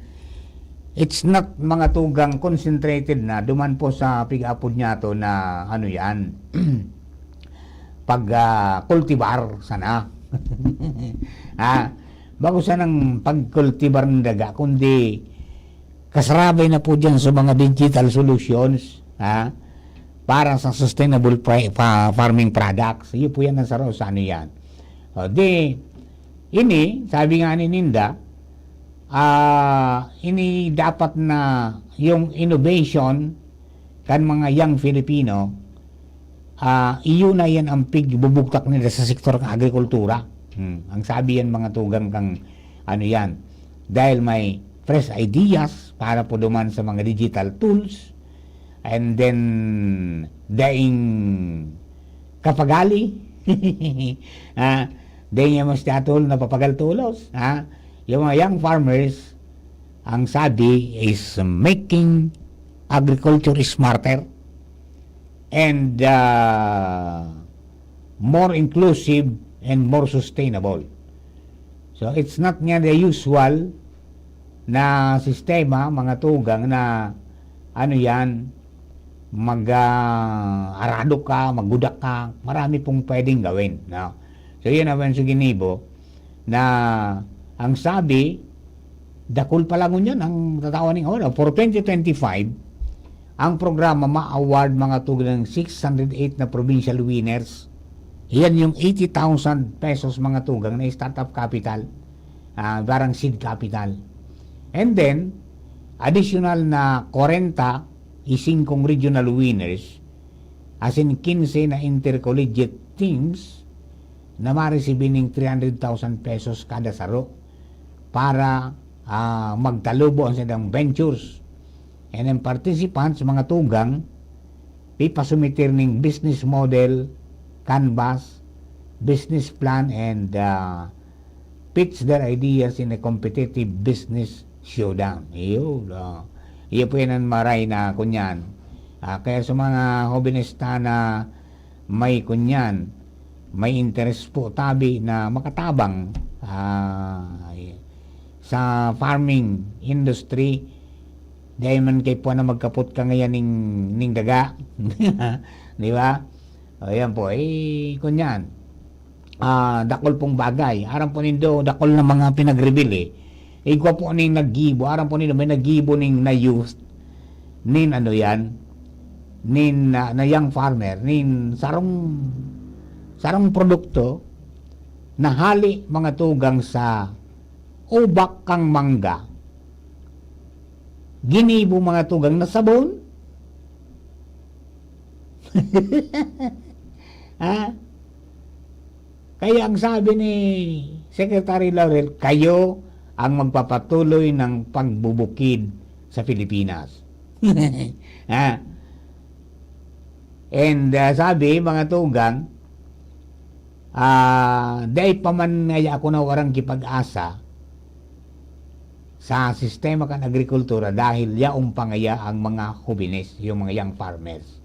it's not mga tugang concentrated na duman po sa pig-apod niya to na ano yan, pag, ah, cultivar sana. Ah, bako sanang pag-cultivar ng daga, kundi kasarabay na po dyan sa mga digital solutions, ha? Para sa sustainable pri-, pa-, farming products. Iyo po yan ang saro sa ano yan. O, di, ini, sabi nga ni Ninda, ah, ini dapat na yung innovation kan mga young Filipino, ah, iyo na yan ang pigbubugtak nila sa sektor ng agrikultura. Hmm. Ang sabi yan, mga tugang, kang ano yan, dahil may fresh ideas para po duman sa mga digital tools, and then daing kapagali, ah, daing yung mas teatro na papagal tulos, ha? Yung mga young farmers, ang sabi is making agriculture smarter and, ah, more inclusive and more sustainable. So, it's not nga the usual na sistema, mga tugang, na ano yan, mag, ah, arado ka, maggudak ka, marami pong pwedeng gawin, no? So, yun naman sa ginibo na ang sabi, dakul pa lang ngunyan ang tatawan ng oras. For twenty twenty-five, ang programa ma-award mga tugang six hundred eight na provincial winners. Yan yung eighty thousand pesos mga tugang na startup capital, ah, parang seed capital. And then, additional na kwarenta y singkong regional winners, as in quince na intercollegiate teams na maresibi ning three hundred thousand pesos kada saro para, ah, magtalubo ang sadang ventures. And then participants, mga tugang, pipasumiter ning business model, canvas, business plan, and, ah, pitch their ideas in a competitive business showdown. Iyo, ah, iyo po yan ang maray na kunyan. Ah, kaya sa mga hobenes ta na may kunyan, may interes po tabi na makatabang, ah, sa farming industry, dahil man kay po na magkapot ka ngayon ning, ning daga. Di ba? O, yan po. Eh, kunyan. Ah, dakul pong bagay. Aram po nindo, dakul na mga pinag-reveal eh. Igwa po ning naggibo. Aram po nindo, may naggibo ning na-youth. Nin ano yan? Nin, ah, na young farmer. Nin sarong, sarong produkto na hali mga tugang sa ubak kang mangga. Ginibo mga tugang na sabon. Ha? Kaya ang sabi ni Secretary Laurel, "Kayo ang magpapatuloy ng pagbubukid sa Pilipinas." Ha? And, ah, sabi, mga tugang, ah, dai pa man ngaya ako nawarang kipag-asa sa sistema kan agrikultura dahil yaon pa ngaya ang mga hobenes, yung mga young farmers.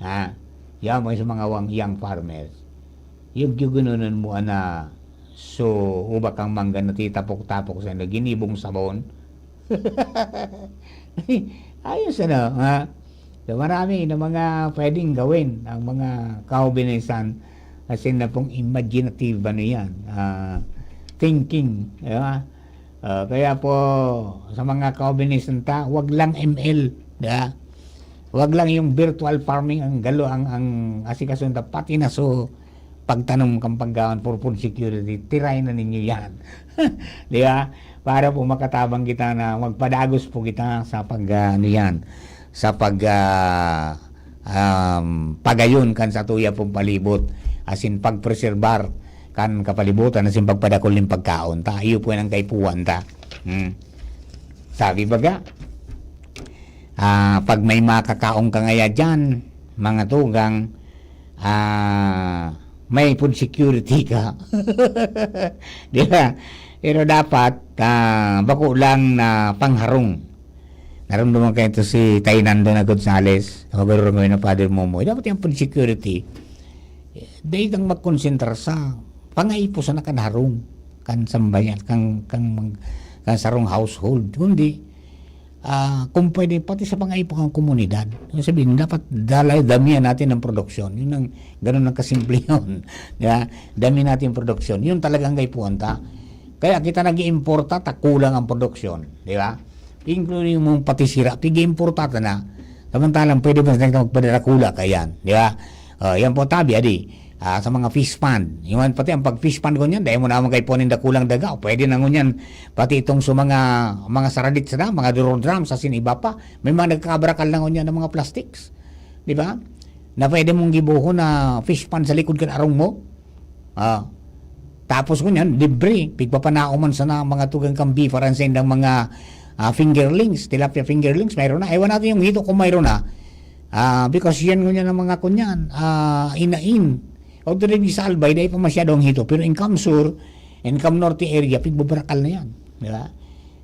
Ha? Yaon pa sa mga wang-, young farmers. Yung giginunon mo, ana, so, uba kang mangga na titapok-tapok sa ginibong sabon. Ayos, ano, ha? So, marami na mga pwedeng gawin ang mga kahobenesan, as in na pong imaginative, ano yan, ah, thinking, di ba? Ah, kaya po, sa mga kahobenesan ta, wag lang M L, di ba? Wag lang yung virtual farming ang galo, ang, ang asikason ta, pati na so, pagtanom kang pagkaon for food security, tiray na ninyo yan. Di ba? Para po makatabang kita na magpadagos po kita sa pag, ah, ano yan, sa pag, ah, um, pagayon kan satuya pong palibot, as in pagpreserbar kan kapalibutan, as in pagpadakul nin pagkaon ta. Iyo po yan ang kaipuhan ta. Hmm. Sabi baga, ah, pag may makakaon ka ngaya dyan, mga tugang, ah, may food security ka. Di ba? Pero dapat, ah, bako lang na pangharong. Naramdaman kayo ito si Tay Nando na Gonzales, o garo ngayon na Father Momo. Dapat yung food security, dahil ang magkonsentra sa pangaipo sana kan harong, kan sambayan, kan, kan, mag-, kan sarong household. Kundi, ah, kung pwede, pati sa pangaipo kan komunidad. Ibig sabihin, dapat dalay, damihan natin ang produksyon. Yun ang, ganun ang kasimple yun. Di ba? Damihan natin ang produksyon. Yun talagang kaipuhan ta. Kaya kita nag-iimporta, ta kulang ang produksyon. Di ba? Including yung mga pati sira, pig-iimporta ta na. Samantalang pwede ba natin magpadarakula ka yan? Di ba? Oh, yan po tabi, adi. Ah, sa mga fish pond. Yung pati ang pag-fish pond ko niyan, dahil mo naman kay punin dakulang daga, o pwede na ngunyan, pati itong sa mga, mga saradit sa dam, mga duro drums, sa siniba pa, may mga nagkakabrakal na ngunyan ng mga plastics. Di ba? Na pwede mong gibuhon na fish pond sa likod kan arong mo. Ah, tapos ngunyan, libre, pigpapanaoman sana mga tugang kambi para sa indang mga, ah, fingerlings, tilapia fingerlings, mayroon na. Ewan natin yung hito kung mayroon na. Ah, because yan ngunyan ang mga kunyan, ah, inain. Although di sa Albay, dahil pa masyado ang hito. Pero in Camsur, in Cam Norte area, pigbabarakal na yan. Di ba?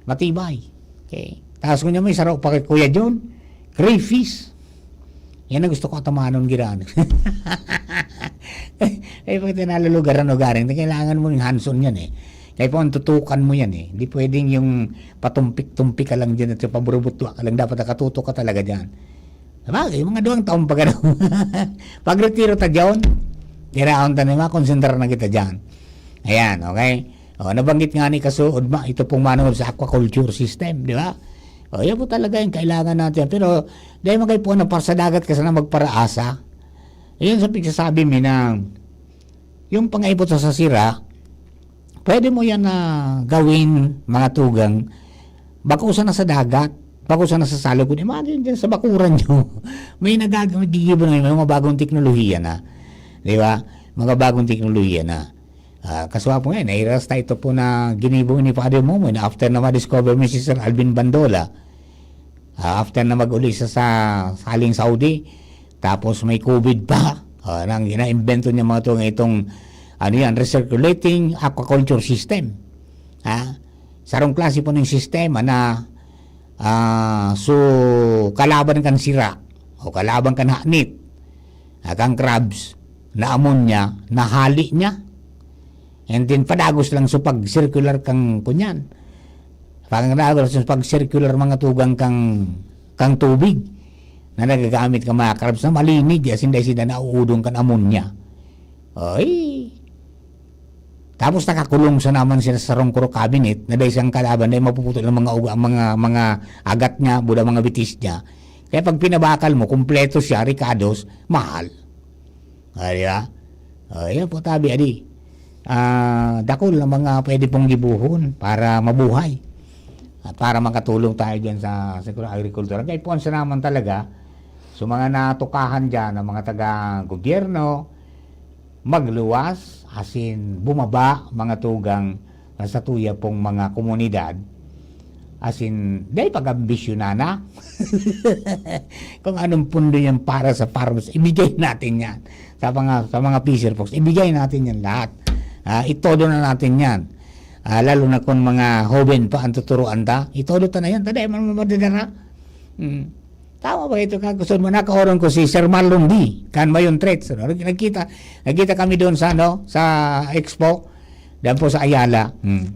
Matibay. Okay. Tapos ngunyan may saro pa kay Kuya John, crayfish. Yan ang gusto ko atamanon, giran. Eh, pag tinalulugaran-ugaran, kailangan mo yung hands-on yan eh. Kaya po ang tutukan mo yan eh. Hindi pwedeng yung patumpik-tumpik ka lang dyan at paburubutwa ka lang. Dapat nakatutok ka talaga dyan. Sabagay, mga duwang taon pa gano'n. Pagretiro ta dyan, tiraon ta na, makonsentra na kita dyan. Ayan, okay? O, nabanggit nga ni Kaso Udma, ito pong manunod sa aquaculture system, di ba? O, yan po talaga yung kailangan natin. Pero, dahil magay po na para sa dagat ka sana magparaasa. Yun sa pagsasabi mi na yung pangaipot sa sasira, pwede mo yan na gawin, mga tugang, bako sana sa dagat, bako sana sa salog. Imagine dyan sa bakuran nyo. May nagag-, nagigibo na yun, may mga bagong teknolohiya na. Di ba? Mga bagong teknolohiya na. Ah, kaswa po ngayon, nairas tayo ito po na ginibo ni Father Momo na after na ma-discover mo si Sir Alvin Bandola, ah, after na mag-uli sa, sa, sa haling Saudi, tapos may COVID pa, ah, nang ina-invento niya mga to, itong, ano yan, recirculating aquaculture system. Sarong klase po ning sistema na, ah, so, kalaban kan sira o kalaban kan hanit, ah, kan crabs na ammonia, nahali niya. And then, padagos lang so pag-circular kang kunyan. Padagos lang so pag-circular mga tugang kang, kang tubig na nagagamit ka mga crabs na malinig, asin dai sinda nauudong kan ammonia. Oy! Tapos nakakulong sa naman sila sa sarong kuro cabinet na dai siyang kalaban, dai mapuputol ang mga uga, ang mga, mga agat niya, buda mga bitis niya. Kaya pag pinabakal mo, kumpleto siya, rikados, mahal. Ah, di ba? Oh, yan po, tabi, adi. Ah, dakul na mga pwede pong gibuhon para mabuhay. At para makatulong tayo dyan sa, sa agrikultura. Kaya po, ang naman talaga, so mga natukahan dyan, ang mga taga-gobyerno, magluwas, asin bumaba, mga tugang, na sa tuya pong mga komunidad, asin, dai pag-ambisyonan na. Kung anong pundo yan para sa farmers, ibigay natin yan. Sa mga, sa mga fisher folks, ibigay natin yan lahat. Ah, itodo na natin yan. Ah, lalo na kung mga hoben pa ang tuturuan ta, itodo ta na yan. Ta dai man madadara. Hmm. Tama ba ito, Kagos? So, nakaoron ko si Sir Marlon D. Kan Mayon Threats, ano? Nag-, nagkita, nagkita kami doon sa, ano, sa expo. Diyan po sa Ayala. Hmm.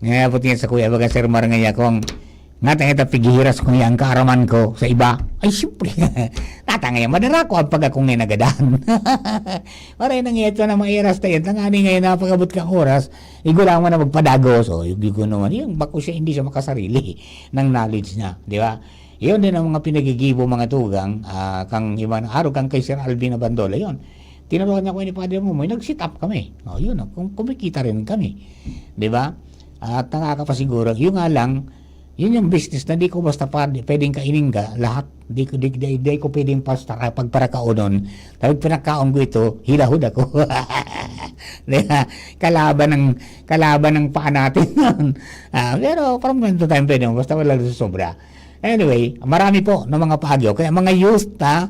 Ngayon po tingin sa kuya, baga, Sir Mar, ngayon akong, nga tayo ito, pighihiras ko ngayon ang kaaraman ko sa iba. Ay, siyempre. Tata ngayon, madara ko ang pag akong ngayon nagadan. Maray na ngayon ito na mairas tayo. Tangani ngayon, napag-abot kang oras, igulaman na magpadagos. O, yung, yung naman, yung bako siya, hindi siya makasarili ng knowledge niya. Di ba? Yun din ang mga pinagigibo, mga tugang, ah, kang iba na araw, kang kay Sir Alvin Abandola, yun. Tinuruan niya ko ni Padre Momoy, nag-sit up kami. O, yun, o, kung kumikita rin kami. Di ba? At nakakapasiguro, yun nga lang, yun yung business na di ko basta pa, pwedeng kainingga, lahat, di ko, di, di, di ko pwedeng basta pagparakaonon. Dahil pinakaon ko ito, hilahod ako. Di ba? Kalaban ng, kalaban ng paa natin yun. Ah, pero from time to time, pwede mo, basta wala sobra. Anyway, marami po ng mga paagyo. Kaya mga youth, ha,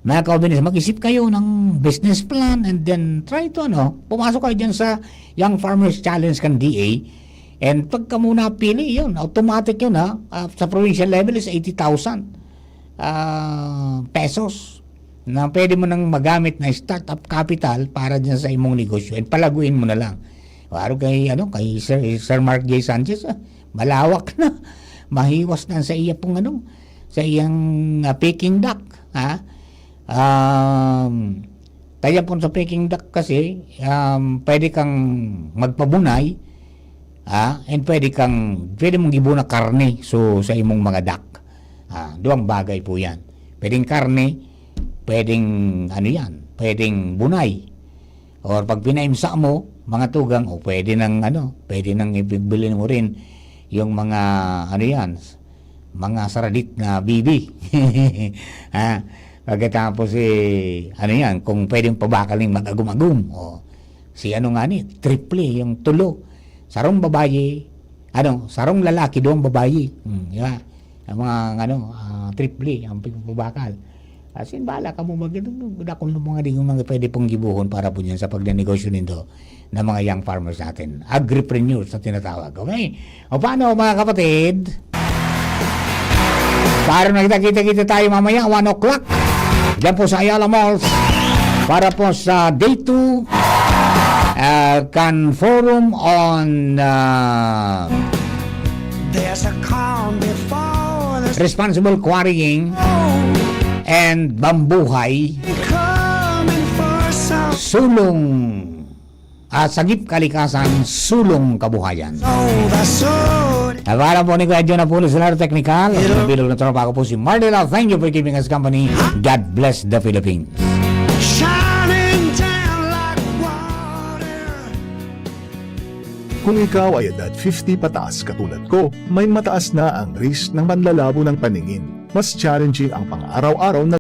mga kaobinis, mag-isip kayo ng business plan and then try to, ano, pumasok kayo dyan sa Young Farmers Challenge kan D A. And pagka mo napili, yun, automatic yun, ha. Ah, sa provincial level is eighty thousand, ah, pesos na pwede mo nang magamit na startup capital para dyan sa imong negosyo and palaguin mo na lang. Waro kay, ano, kay Sir, Sir Mark J Sanchez, ah, malawak na. Mahiwas na sa iya pong, ano, sa iyang, ah, Peking duck, ha? Um, kaya po sa Peking duck kasi, um, pwede kang magpabunay, ha? And pwede kang, pwede mong gibuna karne, so, sa imong mga duck. Ah, duwang bagay po yan. Pwedeng karne, pwedeng, ano yan, pwedeng bunay. Or pag pinaimsa mo, mga tugang, o pwede nang, ano, pwede nang ibibili mo rin yung mga, ano yan, mga saradit na bibi. Ha? Pagkatapos, eh, ano yan, kung pwedeng pabakaling mag-agum-agum, o si ano nga ni, triple, yung tulo. Sarong babayi, ano, sarong lalaki, duwang babayi. Hmm, di ba? Ang mga, ano, ah, triple, ang pagpapabakal. As in, bahala ka mo mag-, dakong mga di mga pwede pong gibuhon para po dyan sa pagnenegosyo nindo ng mga young farmers natin. Agripreneurs na tinatawag. Okay? O paano, mga kapatid? Para nakita-kita tayo mamaya, one o'clock. Diyan po sa Ayala Malls. Para po sa day two, ah, kan Forum on, ah, There's a calm before the Responsible Quarrying and Bambuhay, coming for some Sulong at Sagip Kalikasan, Sulong Kabuhayan. Over so Nabala po ni Kuya John Apulo sa Laro Technical. Ang bilog na tropa, ako po si Mardela. Thank you for keeping us company. God bless the Philippines. Shining down like water. Kung ikaw ay edad fifty pataas katulad ko, may mataas na ang risk ng panlalabo ng paningin. Mas challenging ang pang-araw-araw na